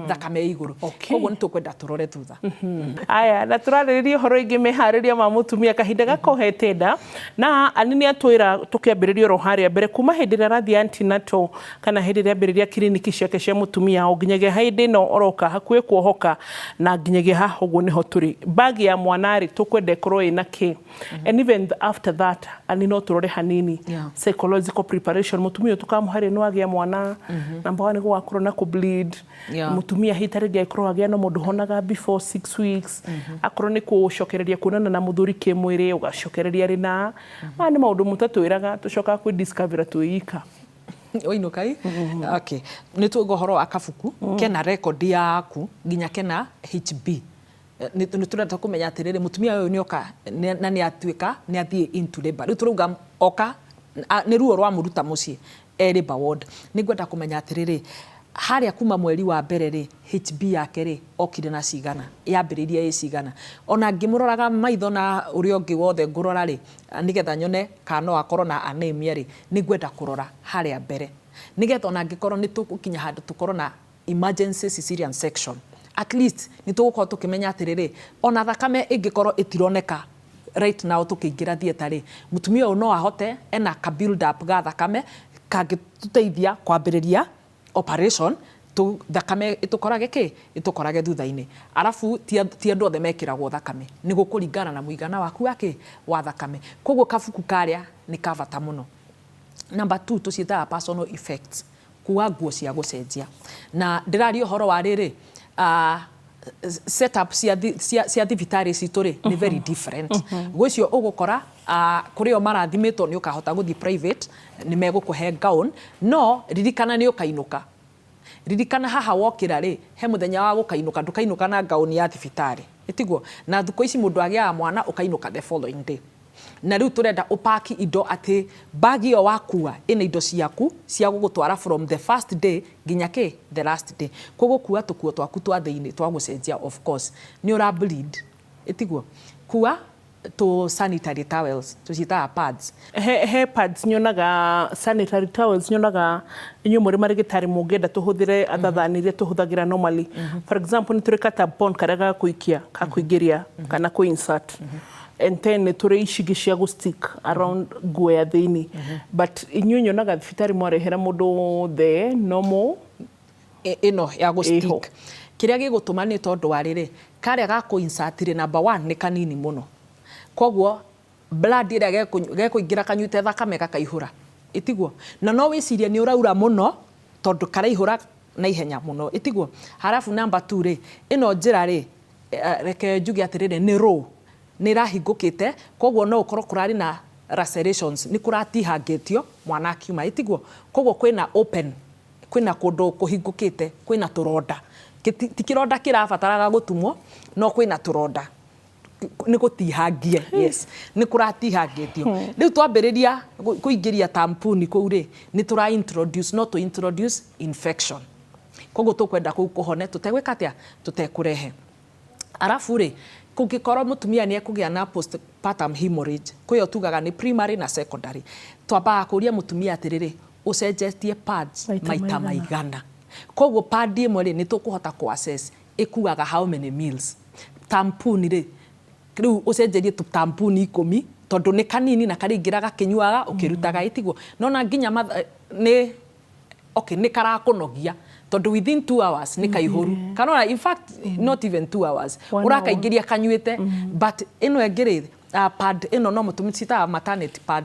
thakame ĩ igũrũ. Koguo nĩ tũkwenda tũrore thutha. Aya, na tũrarĩrĩria ũhoro ingĩ meharĩria ma mũtumia kahinda gakohete nda, na ani nĩ atwĩra tũkĩambĩrĩria oro harĩa mbere, kuma hĩndĩ ĩrĩa arathiĩ antenatal kana hĩndĩ ĩrĩa ambĩrĩria kiriniki ciake cia mũtumia o nginyagia hĩndĩ ĩno oroka hakuhĩ kuohoka, na nginyagia haha ũguo nĩho tũrĩ. Bagi ya mwana rĩ, tũkwenda ĩkorwo ĩna kĩ? And even after that, ani no tũrore hanini psychological preparation mũtumia ũyũ tũkamũharĩ no agĩa mwana. Number one, gũgakorwo na kũ bleed. Mũtumia hihi ta rĩngĩ angĩkorwo agĩa na mũndũ honaga before 6 weeks, akorwo nĩ kũcokereria kuonana na mũthuri kĩmwĩrĩ, ũgacokereria rĩ, maya nĩ maũndũ mũtatwĩraga, tũcokaga kwĩ discover twĩ Wainũka i, okay, nĩ tuga ũhoro wa kabuku kena record yaku nginya kena HB. Nĩ tũrenda kũmenya atĩrĩrĩ, mũtumia ũyũ nĩoka na nĩ atuĩka nĩ athiĩ into labor, rĩu tũrauga oka nĩ ruo rwamũruta mũciĩ e labor ward, nĩ ngwenda kũmenya atĩrĩrĩ, harĩa kuma mweri wa mbere rĩ, HB yake rĩ, okire na cigana, yambĩrĩirie ĩ cigana? Ona ngĩmũroraga maitho na ũrĩa ũngĩ wothe ngũrora rĩ, nĩgetha nyone kana no akorwo na anemia rĩ, nĩ ngwenda kũrora harĩa mbere, nĩgetha ona angĩkorwo nĩ tũgũkinya handũ tũkorwo na emergency cesarean section, at least nĩ tũgũkorwo tũkĩmenya atĩrĩrĩ, ona thakame ĩngĩkorwo ĩtironeka right now tũkĩingĩra theatre rĩ, mũtumia ũyũ no ahote ena ka build up ga thakame. Kangĩtũteithia kwambĩrĩria operation tu thakame ĩtũkorage kĩ ĩtũkorage thutha-inĩ. Arabu ti andũ othe mekĩragwo thakame, nĩ gũkũringana na mũigana waku wa kĩ wa thakame. Koguo kabuku karĩa nĩ ka bata mũno. Number two, tũciĩtaga personal effects, kuwa nguo cia gũcenjia. Na ndĩraria ũhoro wa rĩrĩ, setup cia thibitarĩ citũ rĩ nĩ very different. Gwĩcio ũgũkora kũrĩ o marathimĩtwo nĩ ũkahota gũthiĩ private, nĩ megũkũhe gown, no ririkana nĩ ũkainũka. Ririkana haha wokĩra rĩ, he mũthenya wa gũkainũka, ndũkainũka na gown ya thibitarĩ, ĩtiguo? Na thukũ ici mũndũ agĩaga mwana ũkainũka the following day. Na rĩu tũrenda ũpaki indo atĩ bagi ĩyo wakua ĩna indo ciaku cia gũgũtwara from the first day nginya kĩ the last day. Koguo kua tũkuo twaku twa thĩinĩ twa gũcenjia. Of course nĩ ũra bleed, ĩtiguo? Kua tũ sanitary towels, tũciĩtaga pads. He pads nyonaga, sanitary towels nyonaga inyuĩ mũrĩ marĩgĩtarĩ mũngĩenda tũhũthĩre other than iria tũhũthagĩra normally. For example, nĩ tũrĩ ka tampon karĩa ga kũikia, ka kũingĩria kana kũ insert, and then nĩ tũrĩ ici ingĩ cia gũ stick around nguo ya thĩinĩ. But inyuĩ nyonaga thibitarĩ mwarehera mũndũ the normal Ĩno ya Ĩho. gũ-stick, kĩrĩa gĩgũtũma nĩ tondũ wa rĩrĩ, karĩa ga kũ-insert rĩ, number one, nĩ kanini mũno, koguo blood ĩrĩa gekũingĩra kanyuĩte thakame gakaihũra, ĩtiguo? Na no wĩcirie nĩ ũraura mũno tondũ karaihũra na ihenya mũno, ĩtiguo? Harabu number two rĩ, ĩno njĩra rĩ, reke njuge atĩrĩrĩ, nĩ raw, nĩ ĩrahingũkĩte, koguo no ũkorwo kũrarĩ na lacerations, nĩ kũratihangĩtio mwana akiuma, ĩtiguo? Koguo kwĩna open, kwĩna kũndũ kũhingũkĩte, kwĩna tũronda. Ti kĩronda kĩrabataraga gũtumwo, no kwĩna tũronda, nĩ gũtihangie, yes, nĩ kũratihangĩtio. Rĩu twambĩrĩria kũingĩria tamponi kũu rĩ, nĩ tũra introduce, no tũ introduce infection. Koguo tũkwenda kũu kũhone tũtegwĩka atĩa, tũtekũrehe. Arabu rĩ, kũngĩkorwo mũtumia nĩ ekũgĩa na postpartum hemorrhage, kwĩyo tugaga nĩ primary na secondary, twambaga kũria mũtumia atĩrĩrĩ, ũcenjetie pads maita maita maigana? Maigana. Koguo pad ĩmwe rĩ, nĩ tũkũhota kũ assess ĩkuaga how many mils. Tamponi rĩ, rĩu ũcenjerie tũ tamponi 10, tondũ nĩ kanini na karaingĩra gakĩnyuaga ũkĩrutaga, ĩtiguo? Nona nginya nĩ okay, nĩ karakũnogia tondũ within 2 hours nĩ kaihũru, kana in fact not even 2 hours. One. Ũrakaingĩria kanyuĩte. But ĩno ĩngĩ rĩ, pad ĩno no mũtumia citaga maternity pad,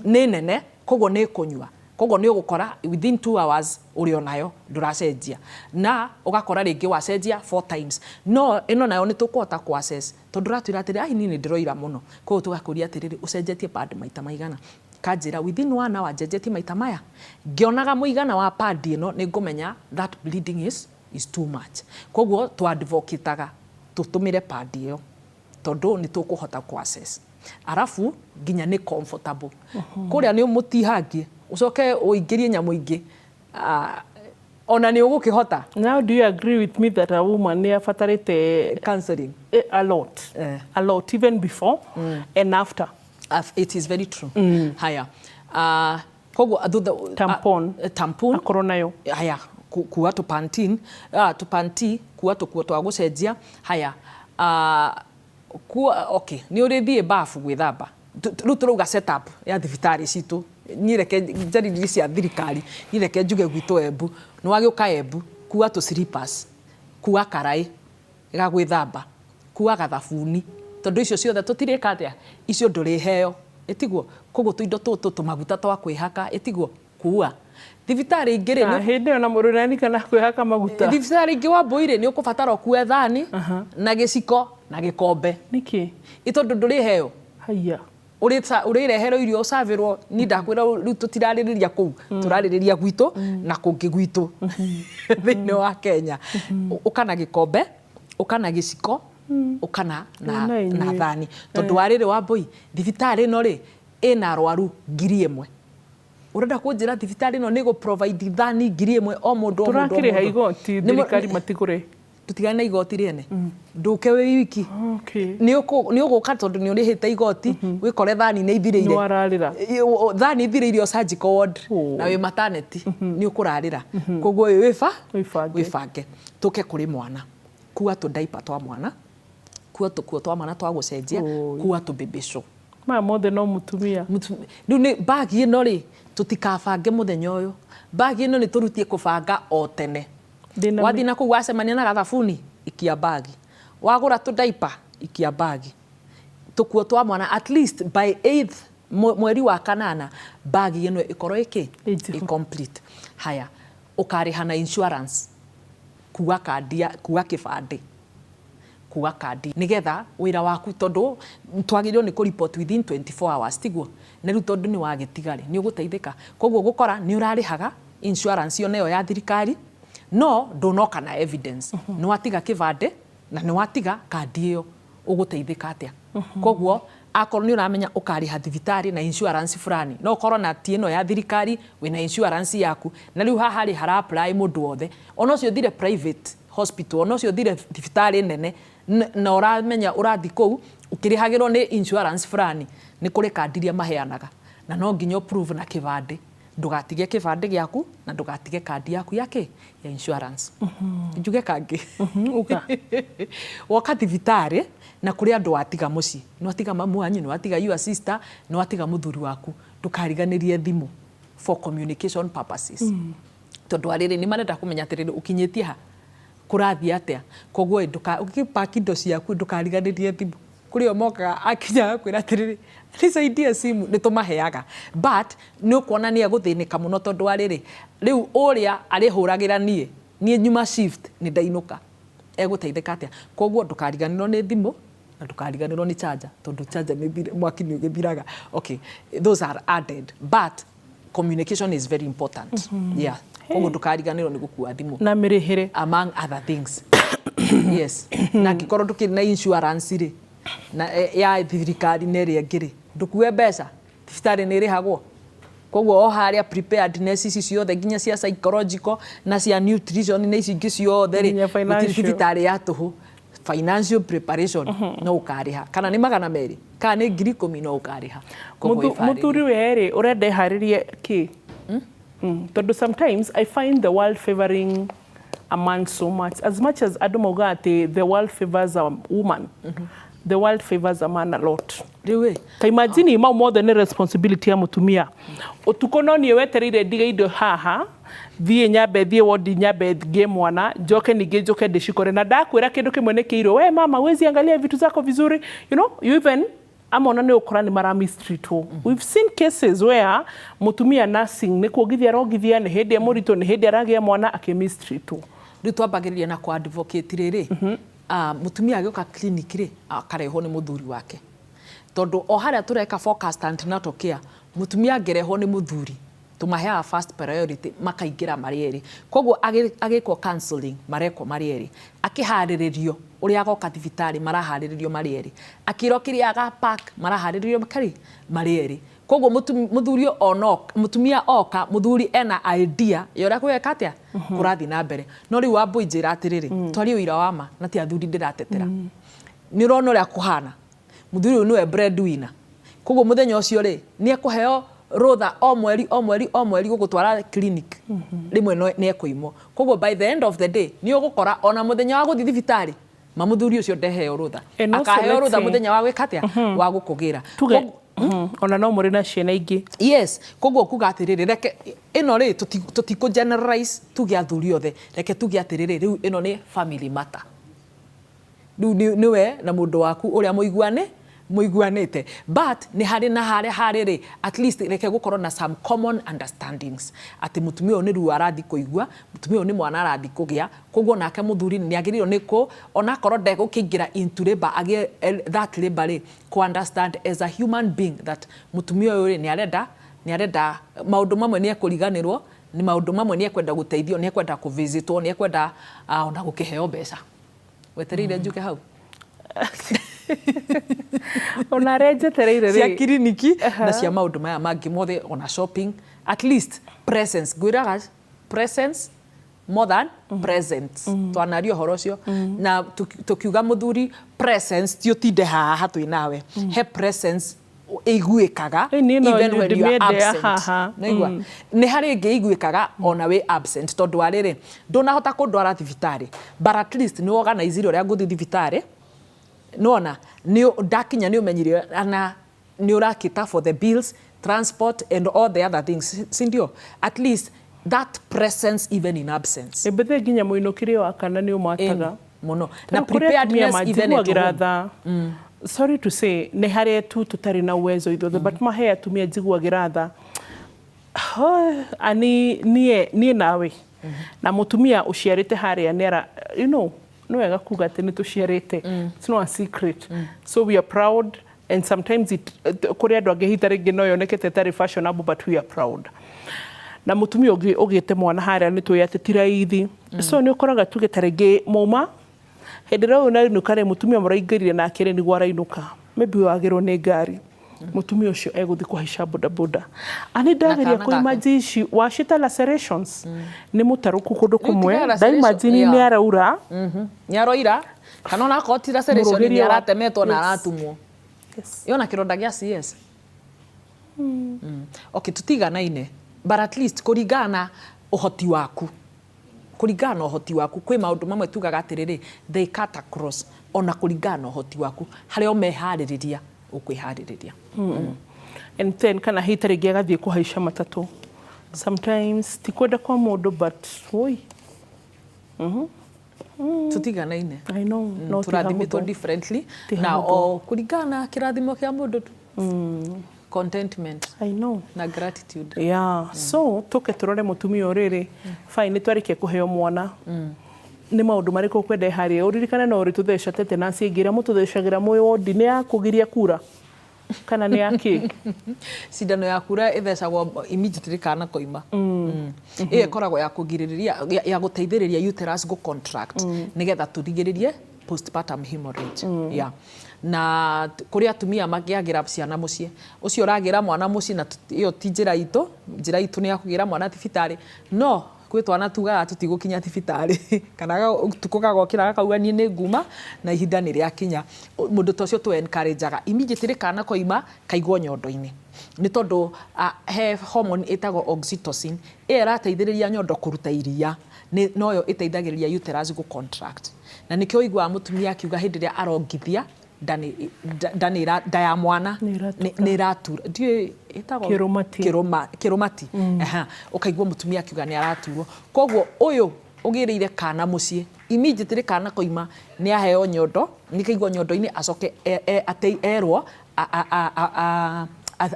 nĩ nene, koguo nĩ ĩkũnyua, koguo nĩ ũgũkora within 2 hours ũrĩ onayo, ndũracenjia, na ũgakora rĩngĩ wacenjia four times. No ĩno nayo nĩ tũkũhota kũ assess tondũ ũratwĩra atĩrĩ, ai, niĩ nĩ ndĩroira mũno. Koguo tũgakũria atĩrĩrĩ, ũcenjetie pad maita maigana? Kanjĩra within one hour njenjetie maita maya. Ngĩonaga mũigana wa pad ĩno, nĩ ngũmenya that bleeding is too much. Koguo twadvocataga tũtũmĩre pad ĩyo tondũ nĩ tũkũhota kũ assess, arabu nginya nĩ comfortable. Kũrĩa nĩ mũtihangie, ũcoke ũingĩrie nyamũ ingĩ. Ona nĩ ũgũkĩhota. Now, do you agree with me that a woman nĩ abatarĩte counseling? A lot, a lot, even before and after? It is very true. Haya, koguo thutha Tampon. Tampon. Akorwo nayo. Haya, kuwa tũpantin, tũpanti, kuwa tũkuo twa gũcenjia. Haya, kuwa okay, nĩ ũrĩthiĩ bafu gwĩthamba. Rĩu tũrauga setup ya thibitarĩ citũ, niĩ reke njarĩrĩrie cia thirikari, niĩ reke njuge gwitũ Embu. Nĩ wagĩũka Embu, kuwa tũ slippers, kuwa karaĩ ga gwĩthamba, kuwa gathabuni, tondũ icio ciothe tũtirĩka atĩa, icio ndũrĩheo, ĩtiguo? Koguo tũindo tũtũ, tũmaguta twa kwĩhaka, ĩtiguo? Kuwa thibitarĩ ingĩ rĩ, Na hĩndĩ ĩyo na mũndũ nani kwĩhaka maguta? Thibitarĩ ingĩ wa mbũi rĩ, nĩ ũkũbatara ũkue thani na gĩciko na gĩkombe. Nĩkĩ? Ĩ tondũ ndũrĩheo. Haiya. Ũrĩreherwo irio, ũcabĩrwo. Ni ndakwĩra, rĩu tũtirarĩrĩria kũu, tũrarĩrĩria gwitũ na kũngĩ gwitũ thĩinĩ wa Kenya. Ũka na gĩkombe, ũka na gĩciko, ũka na Na na inyuĩ. thani, tondũ wa rĩrĩ, wa mbũi, thibitarĩ ĩno rĩ, ĩna arwaru 1,000. Ũrenda kũnjĩra thibitarĩ ĩno nĩ gũ provide thani 1,000 o mũndũ, o mũndũ, o Tũrakĩrĩha mũndũ? igoti, thirikari matigũre. Tũtigane na igoti rĩene, ndũke wĩ wiki. Nĩ ũgũka tondũ nĩ ũrĩhĩte igoti, wĩkore thani nĩ ithirĩire. Nĩ wararĩra. Thani ithirĩire o surgical ward na wĩ maternity, nĩ ũkũrarĩra. Koguo wĩ wĩba Wĩbange. Wĩbange. Tũke kũrĩ mwana, kuwa tũ diaper twa mwana, kuwa tũkuo twa mwana twa gũcenjia, kuwa tũ baby show. Maya mothe no mutumia. Rĩu nĩ bagi ĩno rĩ, tũtikabange mũthenya ũyũ. Bagi ĩno nĩ tũrutie kũbanga o tene. Wathiĩ na kũu wacemania na gathabuni, ikia bagi. Wagũra tũ diaper, ikia bagi. Tũkuo twa mwana, at least by 8th mweri wa kanana, bagi ĩno ĩkorwo ĩkĩ Ĩ complete. Haya, ũkarĩha na insurance, kuua kandi ya kuua kĩbandĩ, kuua kandi, nĩgetha wĩra waku, tondũ twagĩrĩirwo nĩ kũ report within 24 hours, tiguo? Na rĩu tondũ nĩ wagĩtiga rĩ, nĩ ũgũteithĩka. Koguo gũkora nĩ ũrarĩhaga insurance ĩyo nayo ya thirikari, no ndũnoka na evidence. Nĩ watiga kĩbandĩ na nĩ watiga kandi ĩyo, ũgũteithĩka atĩa? Koguo akorwo nĩ ũramenya ũkarĩha thibitarĩ na insurance fulani, no ũkorwo na ti ĩno ya thirikari, wĩna insurance yaku. Na rĩu haha rĩ, hara apply mũndũ wothe, ona ũcio ũthire private hospital, ona ũcio ũthire thibitarĩ nene, na ũramenya ũrathi kũu ũkĩrĩhagĩrwo nĩ insurance fulani, nĩ kũrĩ kandi iria maheanaga, na no nginya prove na kĩbandĩ. Ndũgatige kĩbandĩ gĩaku na ndũgatige kandi yaku ya kĩ ya insurance. Njuge kangĩ? Uga. Woka thibitarĩ na kũrĩ andũ watiga mũciĩ, nĩ watiga mamu wanyu, nĩ watiga your sister, nĩ watiga mũthuri waku, ndũkariganĩrie thimũ for communication purposes, tondũ arĩrĩ nĩ marenda kũmenya atĩrĩrĩ, ũkinyĩtie ha, kũrathiĩ atĩa. Koguo ĩ, ũgĩpaki indo ciaku, ndũkariganĩrie thimũ. Kũrĩ o mokaga akinya kwĩra atĩrĩrĩ, "Nisaidie simu." Nĩ tũmaheaga, but nĩ ũkuona nĩ egũthĩnĩka mũno, tondũ wa rĩrĩ, rĩu ũrĩa arĩhũragĩra niĩ nyuma shift, nĩ ndainũka, egũteithĩka atĩa? Koguo ndũkariganĩrwo nĩ thimũ na ndũkariganĩrwo nĩ charger, tondũ charger nĩ mwaki nĩ ũgĩthiraga. Okay, those are added, but communication is very important, yeah. Koguo ndũkariganĩrwo nĩ gũkua thimũ. Na mĩrĩhĩre. Among other things, yes. Na angĩkorwo ndũkĩrĩ na insurance rĩ, na ya thirikari na ĩrĩa ĩngĩ rĩ, ndũkue mbeca, thibitarĩ nĩ ĩrĩhagwo. Koguo o harĩa preparedness ici ciothe, nginya cia psychological na cia nutrition na ici ingĩ ciothe rĩ, Nginya gũtirĩ financial. Thibitarĩ ya tũhũ. Financial preparation, no ũkarĩha, kana nĩ 200, kana nĩ 10,000, no ũkarĩha. Koguo ĩbarĩrie. Mũthuri we rĩ, ũrenda ĩharĩrie kĩ? Tondũ sometimes I find the world favoring a man so much. As much as andũ maugaga atĩ the world favors a woman, the world favors a man a lot. Rĩu ĩ, Ta imagine, mau mothe nĩ responsibility ya mũtumia. Ũtukũ no niĩ wetereire ndige indo haha, thiĩ nyambe thiĩ wodi, nyambe ngĩe mwana, njoke ningĩ njoke ndĩcikore. Na ndakwĩra kĩndũ kĩmwe nĩ kĩirwo, "We mama, wezi angalia vitu zako vizuri." You even amona nĩ ũkora nĩ mara mistreatwo. We've seen cases where mũtumia nursing nĩ kuongithia arongithia, nĩ hĩndĩ e mũritũ, nĩ hĩndĩ aragĩa mwana, akĩmistreatwo. Rĩu twambagĩrĩria na kũ advocate rĩrĩ, mũtumia agĩũka clinic rĩ, akarehwo nĩ mũthuri wake, tondũ o harĩa tũreka focused antenatal care, mũtumia angĩrehwo nĩ mũthuri, tũmaheaga first priority, makaingĩra marĩ erĩ. Koguo agĩkwo counseling, marekwo marĩ erĩ, akĩharĩrĩrio ũrĩa agoka thibitarĩ, maraharĩrĩrio marĩ erĩ, akĩrwo kĩrĩa agapack, maraharĩrĩrio karĩ marĩ erĩ. Koguo mũthuri ono mũtumia oka, mũthuri ena idea ya ũrĩa kwĩka atĩa kũrathiĩ na mbere. No rĩu Wambui, njĩra atĩrĩrĩ, twarie ũira wa ma, na ti athuri ndĩratetera. Nĩ ũrona ũrĩa kũhana, mũthuri ũyũ nĩwe breadwinner. Koguo mũthenya ũcio rĩ, nĩ ekũheo rũtha o mweri, o mweri, o mweri gũgũtwara clinic, rĩmwe nĩ ekũimwo. Koguo by the end of the day, nĩ ũgũkora ona mũthenya wa gũthiĩ thibitarĩ, ma mũthuri ũcio ndeheo rũtha. And also Akaheo let's rũtha say- mũthenya wa gwĩka atĩa, wa gũkũgĩra. Tuge ona no mũrĩ na ciana ingĩ. Yes. Koguo kuga atĩrĩrĩ, reke ĩno rĩ, tũtikũ generalize tuge athuri othe. Reke tuge atĩrĩrĩ, rĩu ĩno nĩ family matter. Rĩu nĩwe na mũndũ waku ũrĩa mũiguane mũiguanĩte, but nĩ harĩ na harĩa harĩ rĩ, at least reke gũkorwo na some common understandings atĩ mũtumia ũyũ nĩ ruo arathi kũigua, mũtumia ũyũ nĩ mwana arathi kũgĩa. Koguo nake mũthuri nĩ agĩrĩirwo nĩ kũ onakorwo ndegũkĩingĩra into labor, agĩe that labor rĩ, kũ understand as a human being that mũtumia ũyũ rĩ, nĩ arenda maũndũ mamwe, nĩ ekũriganĩrwo nĩ maũndũ mamwe, nĩ ekwenda gũteithio, nĩ ekwenda kũvisitwo, nĩ ekwenda ona gũkĩheo mbeca. Wetereire njuke hau? Ona arĩa njetereire Cia rĩ. kiriniki na cia maũndũ maya mangĩ mothe, ona shopping, at least presence. Ngwĩraga presence more than present. Twanaria ũhoro ũcio na tũkiuga mũthuri presence ti ũtinde haha twĩ nawe, he presence ĩiguĩkaga Ĩ, niĩ no even when you are ndĩmĩende ya absent. haha. Naigua nĩ harĩ ĩngĩ ĩiguĩkaga ona wĩ absent, tondũ wa rĩrĩ, ndũnahota kũndwara thibitarĩ, but at least nĩ organizire ũrĩa ngũthiĩ thibitarĩ. Nona nĩ ndakinya, nĩ ũmenyire ana Nĩ ũrakita for the bills, transport and all the other things, sindio? At least that presence even in absence. Ĩmbĩthĩ nginya mũinũkĩre wa kana nĩ ũmataga. Mũno na Rĩu kũrĩ atumia preparedness even at manjiguagĩra home. Tha, sorry to say, nĩ harĩa tu tũtarĩ na uwezo ithuothe, but mahe atumia njiguagĩra tha. Ani niĩ nawe na mũtumia ũciarĩte harĩa nĩ ara nĩ wega kuga atĩ nĩ tũciarĩte. It's not a secret, so we are proud, and sometimes it kũrĩ andũ angĩ hita rĩngĩ no yonekete ĩtarĩ fashionable, but we are proud. Na mũtumia ũngĩ ũgĩte mwana harĩa nĩ tũĩ atĩ ti raithi, so nĩ ũkoraga tuge ta rĩngĩ mauma hĩndĩ ĩrĩa ũyũ nainũka rĩ, mũtumia mũraingĩrire nake rĩ, nĩguo arainũka, maybe wagĩrwo nĩ ngari, mũtumia ũcio egũthiĩ kũhaica bodaboda. Ani ndageria Kana kũ gake. imagine ici wacita lacerations nĩ mũtarũku kũndũ kũmwe. Tiga Ndaimagine nĩ araura. Nĩ aroira kana ona akorwo ti laceration, Mũrũgĩrio nĩ aratemetwo na aratumwo. Yona kĩronda gĩa CS. Okay, tutiganaine, but at least kũringana na ũhoti waku, kũringana na ũhoti waku, kwĩ maũndũ mamwe tugaga atĩrĩrĩ, they cut across. Ona kũringana na ũhoti waku, harĩa ũmeharĩrĩria ũkwĩharĩrĩria. And then kana hita rĩngĩ agathiĩ kũhaica matatũ sometimes, ti kwenda kwa mũndũ, but oi. Tutiganaine. I know, no ti Tũrathimĩtwo hahũthũ. differently Ti na hahũthũ. o kũringana na kĩrathimo kĩa mũndũ tu, contentment I know. na gratitude. Yeah, so tũke tũrore mũtumia ũrĩrĩ, fine, nĩ twarĩkia kũheo mwana, nĩ maũndũ marĩkũ ũkwenda harĩa ũririkane no ũrĩtũtheca tetanus ĩngĩ ĩrĩa mũtũthecagĩra mwĩ wondi, nĩ ya kũgiria kura kana nĩ ya kĩ? Cindano ya kura ĩthecagwo immediately kana koima. Ĩyo ĩkoragwo ya kũgirĩrĩria, ya gũteithĩrĩria uterus gũ contract nĩgetha tũrigĩrĩrie postpartum hemorrhage. Yeah. Na kũrĩ atumia mangĩagĩra ciana mũciĩ, ũcio ũragĩra mwana mũciĩ na ĩyo ti njĩra itũ. Njĩra itũ nĩ ya kũgĩra mwana thibitarĩ, no gwĩ twana tugaga tũtigũkinya thibitarĩ, kana ũtukũ gagokĩra gakauga, "Niĩ nĩ nguma na ihinda nĩ rĩakinya." Mũndũ ta ũcio tũ encourageaga immediately kana koima kaigwo nyondo-inĩ, nĩ tondũ he hormone ĩtagwo oxytocin. Ĩyo ĩrateithĩrĩria nyondo kũruta iria, noyo ĩteithagĩrĩria uterus gũ contract, na nĩkĩo ũiguaga mũtumia akiuga hĩndĩ ĩrĩa arongithia nda nda ya mwana Nĩ ĩratura. Nĩ ĩratura, ndiũĩ ĩtagwo Kĩrũmati. Kĩrũmati. Aha, ũkaigua mũtumia akiuga nĩ araturwo. Koguo ũyũ ũgĩrĩire kana mũciĩ, immediately kana koima nĩ aheo nyondo, nĩ kaigwo nyondo-inĩ, acoke erwo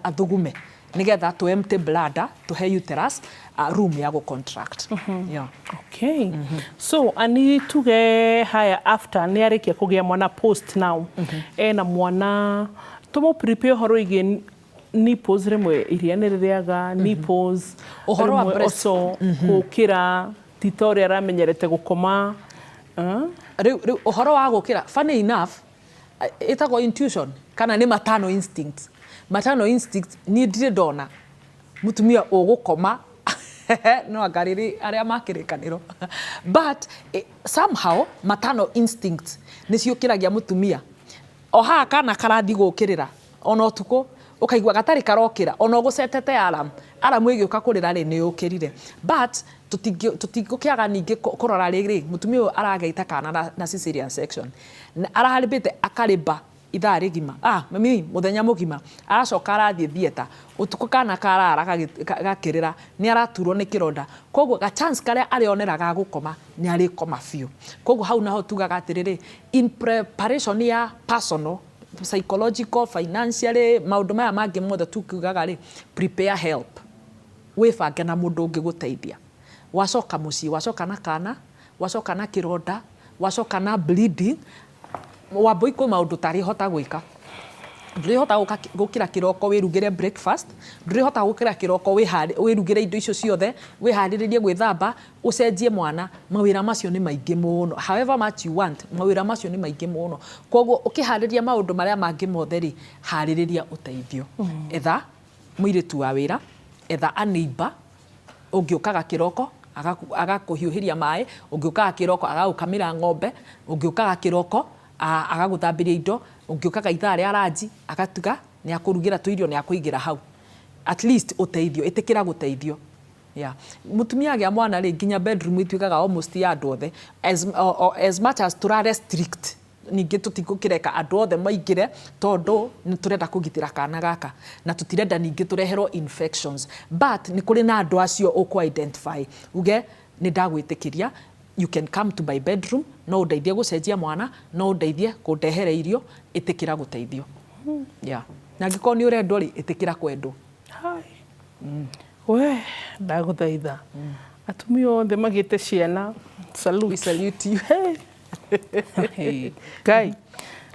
athugume nĩgetha tũ empty bladder, tũhe uterus room ya gũ contract. Yeah. Okay. So ani tuge haya, after nĩ arĩkia kũgĩa mwana, post now ena mwana, tũmũ prepare ũhoro wĩgiĩ nipples. Rĩmwe iria nĩ rĩrĩaga nipples. Ũhoro wa rĩmwe breast. Also gũkĩra ti ta ũrĩa aramenyerete gũkoma. Ah? Rĩu ũhoro wa gũkĩra, funny enough, ĩtagwo intuition kana nĩ maternal instinct. Maternal instinct, niĩ ndirĩ ndona mũtumia ũgũkoma no anga rĩrĩ arĩa makĩrĩkanĩro, but somehow maternal instinct nĩ ciũkĩragia mũtumia o haha kana karathi gũkĩrĩra, ona ũtukũ ũkaigua gatarĩ karokĩra, ona ũgũcetete alarm, alarm ĩgĩũka kũrĩra rĩ, nĩ ũkĩrire. But tũtingũkĩaga ningĩ kũrora rĩrĩ, mũtumia ũyũ aragĩta kana na cesarean section. Na ararĩmbĩte akarĩmba ithaa rĩgima, mami mũthenya mũgima, aracoka arathiĩ theatre ũtukũ, kana karara gakĩrĩra, nĩ araturwo nĩ kĩronda. Koguo ga chance karĩa arĩonera ga gũkoma nĩ arĩkoma biũ. Koguo hau naho tugaga atĩrĩrĩ, in preparation ya personal, psychological, financially, maũndũ maya mangĩ mothe tukiugaga rĩ, prepare help, wĩbange na mũndũ ũngĩgũteithia. Wacoka mũciĩ, wacoka na kana, wacoka na kĩronda, wacoka na bleeding, wambui, kwĩ maũndũ ũtarĩhota gwĩka. Ndũrĩhota gũkĩra kĩroko wĩrugĩre breakfast, ndũrĩhota gũkĩra kĩroko wĩrugĩre indo icio ciothe, wĩharĩrĩrie gwĩthamba, ũcenjie mwana. Mawĩra macio nĩ maingĩ mũno. However much you want, mawĩra macio nĩ maingĩ mũno. Koguo ũkĩharĩria maũndũ marĩa mangĩ mothe rĩ, harĩrĩria ũteithio. Etha mũirĩtu wa wĩra, etha a neighbor ũngĩũkaga kĩroko agakũhiũhĩria maĩ, ũngĩũkaga kĩroko agagũkamĩra ng'ombe, ũngĩũkaga kĩroko agagũthambĩria indo, ũngĩũkaga ithaa rĩa ranji agatuga nĩ akũrugĩra tũirio, nĩ akũigĩra hau. At least ũteithio, ĩtĩkĩra gũteithio. Yeah. Mũtumia agĩa mwana rĩ, nginya bedroom ituĩkaga almost ya andũ othe, as much as tũra restrict Ningĩ tũtigũkĩreka andũ othe maingĩre tondũ nĩ tũrenda kũgitĩra kana gaka na tũtirenda ningĩ tũreherwo infections. But nĩ kũrĩ na andũ acio ũkũ identify, uge nĩ ndagwĩtĩkĩria, you can come to my bedroom, no ũndeithie gũcenjia mwana, no ũndeithie kũndehera irio, ĩtĩkĩra gũteithio. Yeah. Na angĩkorwo nĩ ũrendwo rĩ, ĩtĩkĩra kwendwo. Hai. We ndagũthaitha, atumia othe magĩte ciana, salute. We salute you. Hey. Hey. Guy,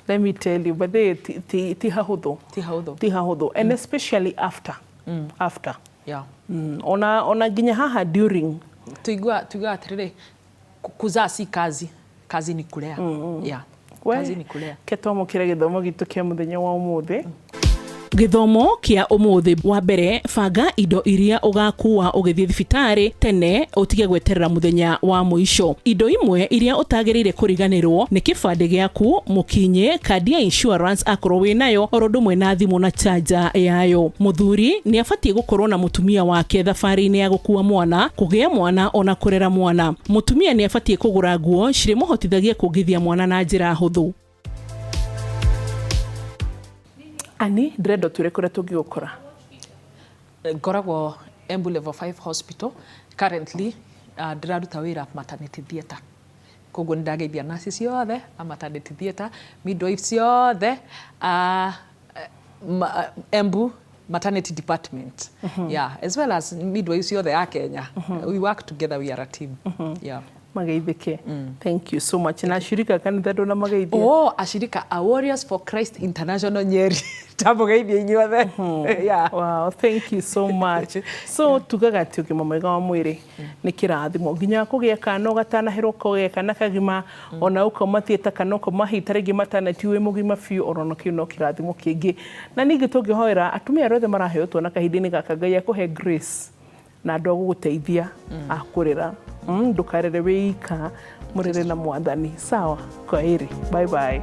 let me tell you, but they ti hahũthũ. Ti hahũthũ. Ti hahũthũ, and especially after. Ona nginya haha during. Tuigua atĩrĩrĩ, kuzaa si kazi, kazi ni kulea. Yeah. We, Kazi ni kulea. Ke twamũkĩre gĩthomo gitũ kĩa mũthenya wa ũmũthĩ. Gĩthomo kĩa ũmũthĩ, wa mbere, banga indo iria ũgakua ũgĩthiĩ thibitarĩ tene, ũtige gweterera mũthenya wa mũico. Indo imwe iria ũtagĩrĩire kũriganĩrwo nĩ kĩbandĩ gĩaku, mũkinyĩ, kandi ya insurance akorwo wĩnayo, oro ũndũ ũmwe na thimũ na charger yayo. Mũthuri nĩ abatiĩ gũkorwo na mũtumia wake thabarĩ-inĩ ya gũkua mwana, kũgĩa mwana ona kũrera mwana. Mũtumia nĩ abatiĩ kũgũra nguo cirĩmũhotithagia kuongithia mwana na njĩra hũthũ. Ani, ndĩrenda ũtwĩre kũrĩa tũngĩgũkora. Ngoragwo Embu Level 5 Hospital. Currently ndĩraruta wĩra maternity theatre, koguo nĩ ndageithia nurse ciothe a maternity theatre, midwives ciothe, Embu maternity department, yeah, as well as midwives ciothe ya Kenya. We work together, we are a team, yeah. Mageithĩke. Thank you so much. Na ashirika kanitha ndũna mageithia? Oh, ashirika a Warriors for Christ International Nyeri, ndamũgeithia inyuothe, yeah. Wow, thank you so much. So tugaga atĩ ũgima mwega wa mwĩrĩ nĩ kĩrathimo, nginya kũgĩa kana ũgatanaherwo kũgĩa kana kagima, ona ũkauma theatre kana ũkauma hita rĩngĩ maternity wĩ mũgima biũ, oro kĩu no kĩrathimo kĩngĩ. Na ningĩ tũngĩhoera atumia arĩa othe maraheo twana kahinda-inĩ gaka, Ngai akũhe grace na andũ a gũgũteithia a kũrera. Ndũkarere wĩ ika, mũrere na Mwathani. Sawa, kwaheri, bye bye.